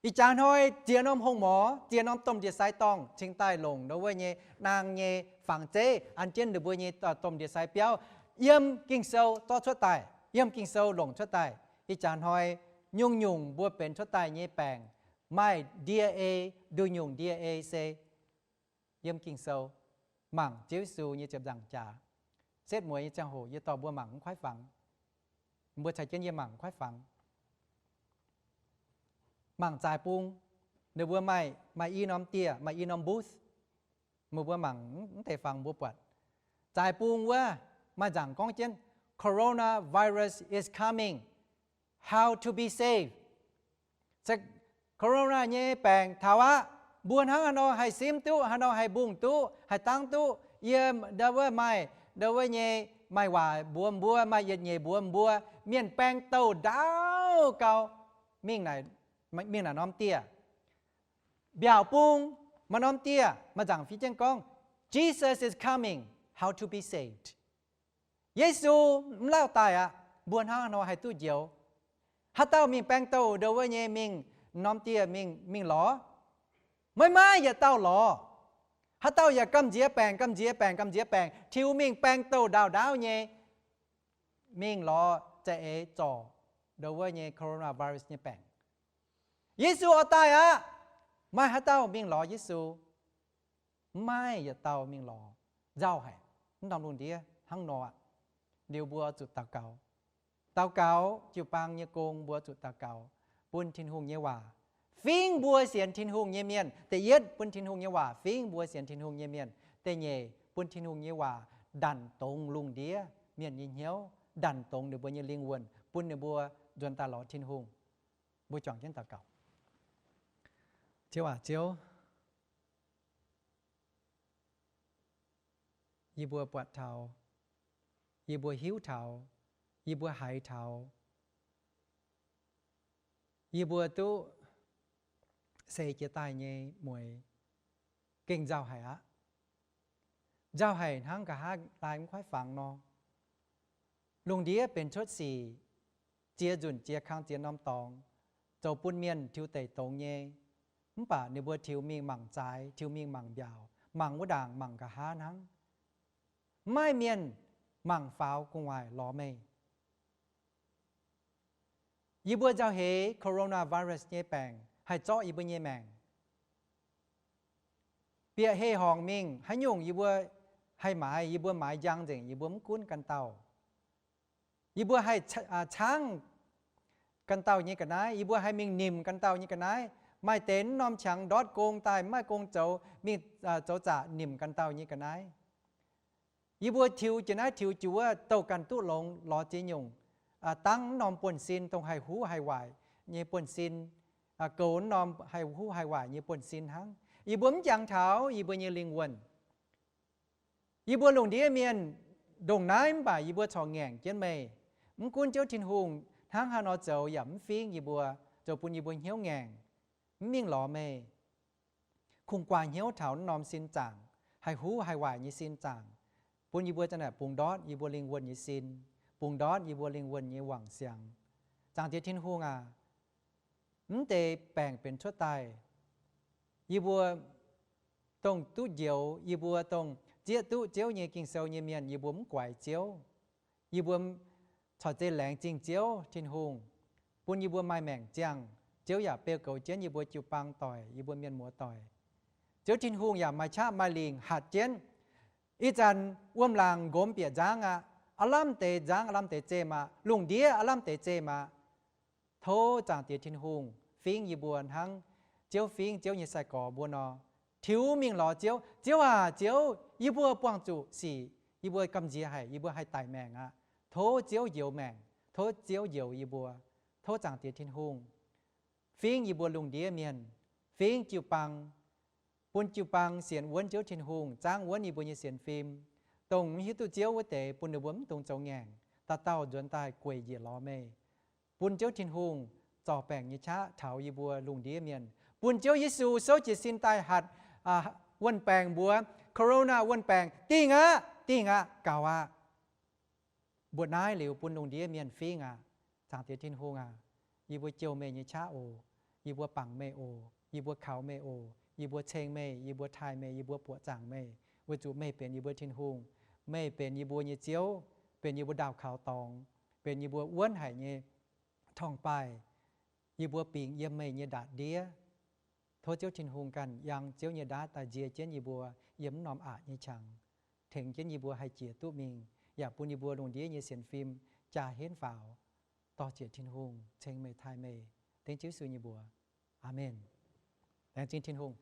Ih jaax hnoi ziex norm hongh morz, ziex norm domh ndie-sai dorngh cingx daaih longc ndau wuov nyei naang nyei fangx zeiv an jienv ninh mbuo nyei domh ndie-sai biauv. Yiem Ging-Sou zorqv cuotv daaih, yiem Ging-Sou longc cuotv daaih. Ih jaax hnoi nyungc-nyungc mbuo benx cuotv daaih nyei baengc, maaih ndie-ei, nduqc nyungc ndie-ei se yiem Ging-Sou, mangc Ziouv Yesu nyei ziepc nzaangc jaax. Setv mueiz nyei ziangh hoc yie dorh mbuo mangc mv kuaaiv fangx. Mbuo caux jienv yie mangc mv kuaaiv fangx. Mangc zaaix bung, ninh mbuo maaih, maaih i norm dieh, maaih i norm booth. Meih mbuo mangc mv deix fangx mbuo buatc. Zaaix bung wuov maaih nzaangc gorngv jienv, Coronavirus is coming. How to be saved. Corona nyei baengc taux aqv. Mbuo hnangv haaix nor haih simv duqv, haaix nor haih mbungh duqv, haih dangv duqv? Yie ndau wuov maaih, ndau wuov nyei maaih waac mbuox mbuo, maaih yietc nyeic mbuox mbuo, mienh baeng douh ndaauv gau mingh naaic, mingh naaic norm dieh. Mbiaauc bung maaih norm dieh maaih nzaangc fiev jienv gorngv, Jesus is coming, how to be saved. Yesu mv lauh daaih aqv. Mbuo hnangv haaix nor haih duqv njoux? Haaix dauh mingh baeng douh ndau wuov nyei mingh norm dieh mingh, mingh lorz? Maiv maaih yietc dauh lorz. Haaix dauh yaac gamh nziex baengc, gamh nziex baengc, gamh nziex baengc, tiux mingh baeng douh ndaauv ndaauv nyei mingh lorz za'eix zorc ndau wuov nyei coronavirus nyei baengc. Yesu oix daaih aqv. Maaih haaix dauh mingh lorz Yesu? Mv maaih yietc dauh mingh lorz. Nzauh haic. Mv norm lungh ndiev hnangv nor aqv. Liuz mbuo zuqc daux gaux. Daux gaux jiu-baang nyei gong mbuo zuqc daux gaux, bun Tin-Hungh nyei waac fingx mbuo sienx Tin-Hungh nyei mienh. Da'yietv, bun Tin-Hungh nyei waac fingx mbuo sienx Tin-Hungh nyei mienh. Da'nyeic, bun Tin-Hungh nyei waac ndanc dongz lungh ndiev mienh nyei hnyouv, ndanc dongz ninh mbuo nyei lingh wuonh, bun ninh mbuo nzuonx daaih lorz Tin-Hungh. Mbuo juangc jienv daux gaux. Ziouv aac, Ziouv, yie mbuo buatc taux, yie mbuo hiuv taux, yie mbuo haiz taux, yie mbuo duqv seix jiez daaih nyei mueix gengh nzauh haic aqv. Nzauh haic hnangv nqa'haav laai mv kuaaiv fangx nor. Lungh ndiev benx cuotv sic, ziex nzunc ziex kang ziex norm dorngx, zoux bun mienh tiux deic dongz nyei. Mv baac ninh mbuo tiux mingh mangc zaaix, tiux mingh mangc mbiaauc, mangc wuov ndaangc mangc nqa'haav hnangv. Mv maaih mienh mangc faaux gu'nguaaic lorz meih. Yie mbuo nzauh heix coronavirus nyei baengc haih zorqv yie mbuo nyei maengc. Bieqc heh horngc mingh haaix nyungc yie mbuo haih maaiz, yie mbuo maaiz njang nzengc, yie mbuo mv gunv ganh dauh. Yie mbuo haih caangv ganh dauh nyei ga'naaiv, yie mbuo haih mingh nimc ganh dauh nyei ga'naaiv. Maaih deix mv norm qangx ndortv gong daaih mv maaih gong zoux, mingh zoux zaqc nimc ganh dauh nyei ga'naaiv. Yie mbuo tiux jiex naaiv tiux jiex wuov douh ganh duqv longx lorz ziex nyungc, dangv mv norm buonv-sin dongh haih huv haih waaic nyei buonv-sin, goux mv norm haih huv haih waaic nyei buonv-sin hnangv. Yie mbuo mv jangx taux yie mbuo nyei lingh wuonh. Yie mbuo lungh ndiev mienh ndongc naaiv mv baac yie mbuo corc ngaengc jienv meih. Mv gunv Ziouv Tin-Hungh hnangv haaix nor zoux yaac mv fingx yie mbuo, zoux bun yie mbuo hnyouv ngaengc, mv mingh lorz meih. Kungx guaax hnyouv taux mv norm sin zaangc, haih huv haih waaic nyei sin zaangc, bun yie mbuo zanc naaic bungx ndortv yie mbuo lingh wuonh nyei sin, bungx ndortv yie mbuo lingh wuonh nyei wangc siangx. Zaangc Diex Tin-Hungh aac, mv deix baengc benx cuotv daaih, yie mbuo dongh duqv njoux, yie mbuo dongh zieqv duqv Ziouv nyei Ging-Sou nyei mienh, yie mbuo mv guaix Ziouv. Yie mbuo corc zeiz laengz zingh Ziouv Tin-Hungh, bun yie mbuo maaih maengc ziangh. Ziouv yaac beu goux jienv yie mbuo jiu-baang doic, yie mbuo mienh muoz doic. Ziouv Tin-Hungh yaac maaih qaqv maaih lingc hatc jienv. Ih zanc wuom laangc nqomz bieqc nzangv aqv. Aav lamh deix nzangv, aav lamh deix zemh aqv. Lungh ndiev aav lamh deix zemh aqv. Tov Zaangc Diex Tin-Hungh fingx yie mbuo hnangv Ziouv fingx Ziouv nyei sai-gorx mbuo nor, tiux mingh lorz Ziouv. Ziouv aac, Ziouv, yie mbuo buangh zuqc sic, yie mbuo gamh nziex haic, yie mbuo haih daic maengc aqv. Tov Ziouv njoux maengc, tov Ziouv njoux yie mbuo. Tov Zaangc Diex Tin-Hungh fingx yie mbuo lungh ndiev mienh, fingx jiu-baang, bun jiu-baang sienx wuonv Ziouv Tin-Hungh, zaangv wuonv yie mbuo nyei sienx fim, dongh mv hiuv duqv Ziouv wuov deix, bun ninh mbuo mv dungx zoux ngaengc, dauh dauh nzuonx daaih gueic njiec lorz meih. Bun Ziouv Tin-Hungh zorc baengc nyei qaqv taux yie mbuo lungh ndiev mienh. Bun Ziouv Yesu souv jiez sin daaih hatc wuon-baengc mbuox, corona wuon-baengc, dingh aqv, dingh aqv, gaux aqv. Mbuoqc naaiv liuz bun lungh ndiev mienh fingx aqv. Zaangc Diex Tin-Hungh aac, yie mbuo jouh meih nyei qaqv oc. Yie mbuo bangc meih oc. Yie mbuo kaux meih oc. Yie mbuo ceng meih, yie mbuo taaih meih, yie mbuo buoqc zaangc meih, weic zuqc meih benx yie mbuo Tin-Hungh. Meih benx yie mbuo nyei Ziouv, benx yie mbuo ndaauh kaux dorngx, benx yie mbuo wuonv haic nyei torngv-baaih. Yie mbuo bingx yiem meih nyei ndaatv ndiev. Tov Ziouv Tin-Hungh ganh yangh Ziouv nyei ndaatv daaih nzie jienv yie mbuo yiem mv norm aqc nyei qangx, tengx jienv yie mbuo haih jiex duqv mingh, yaac bun yie mbuo lungh ndiev nyei sienx fim jaa henv faaux. Dorh ziec Tin-Hungh, ceng meih, taaih meih. Dengv Ziouv Yesu nyei mbuox. Aamen. Laengz zingh Tin-Hungh.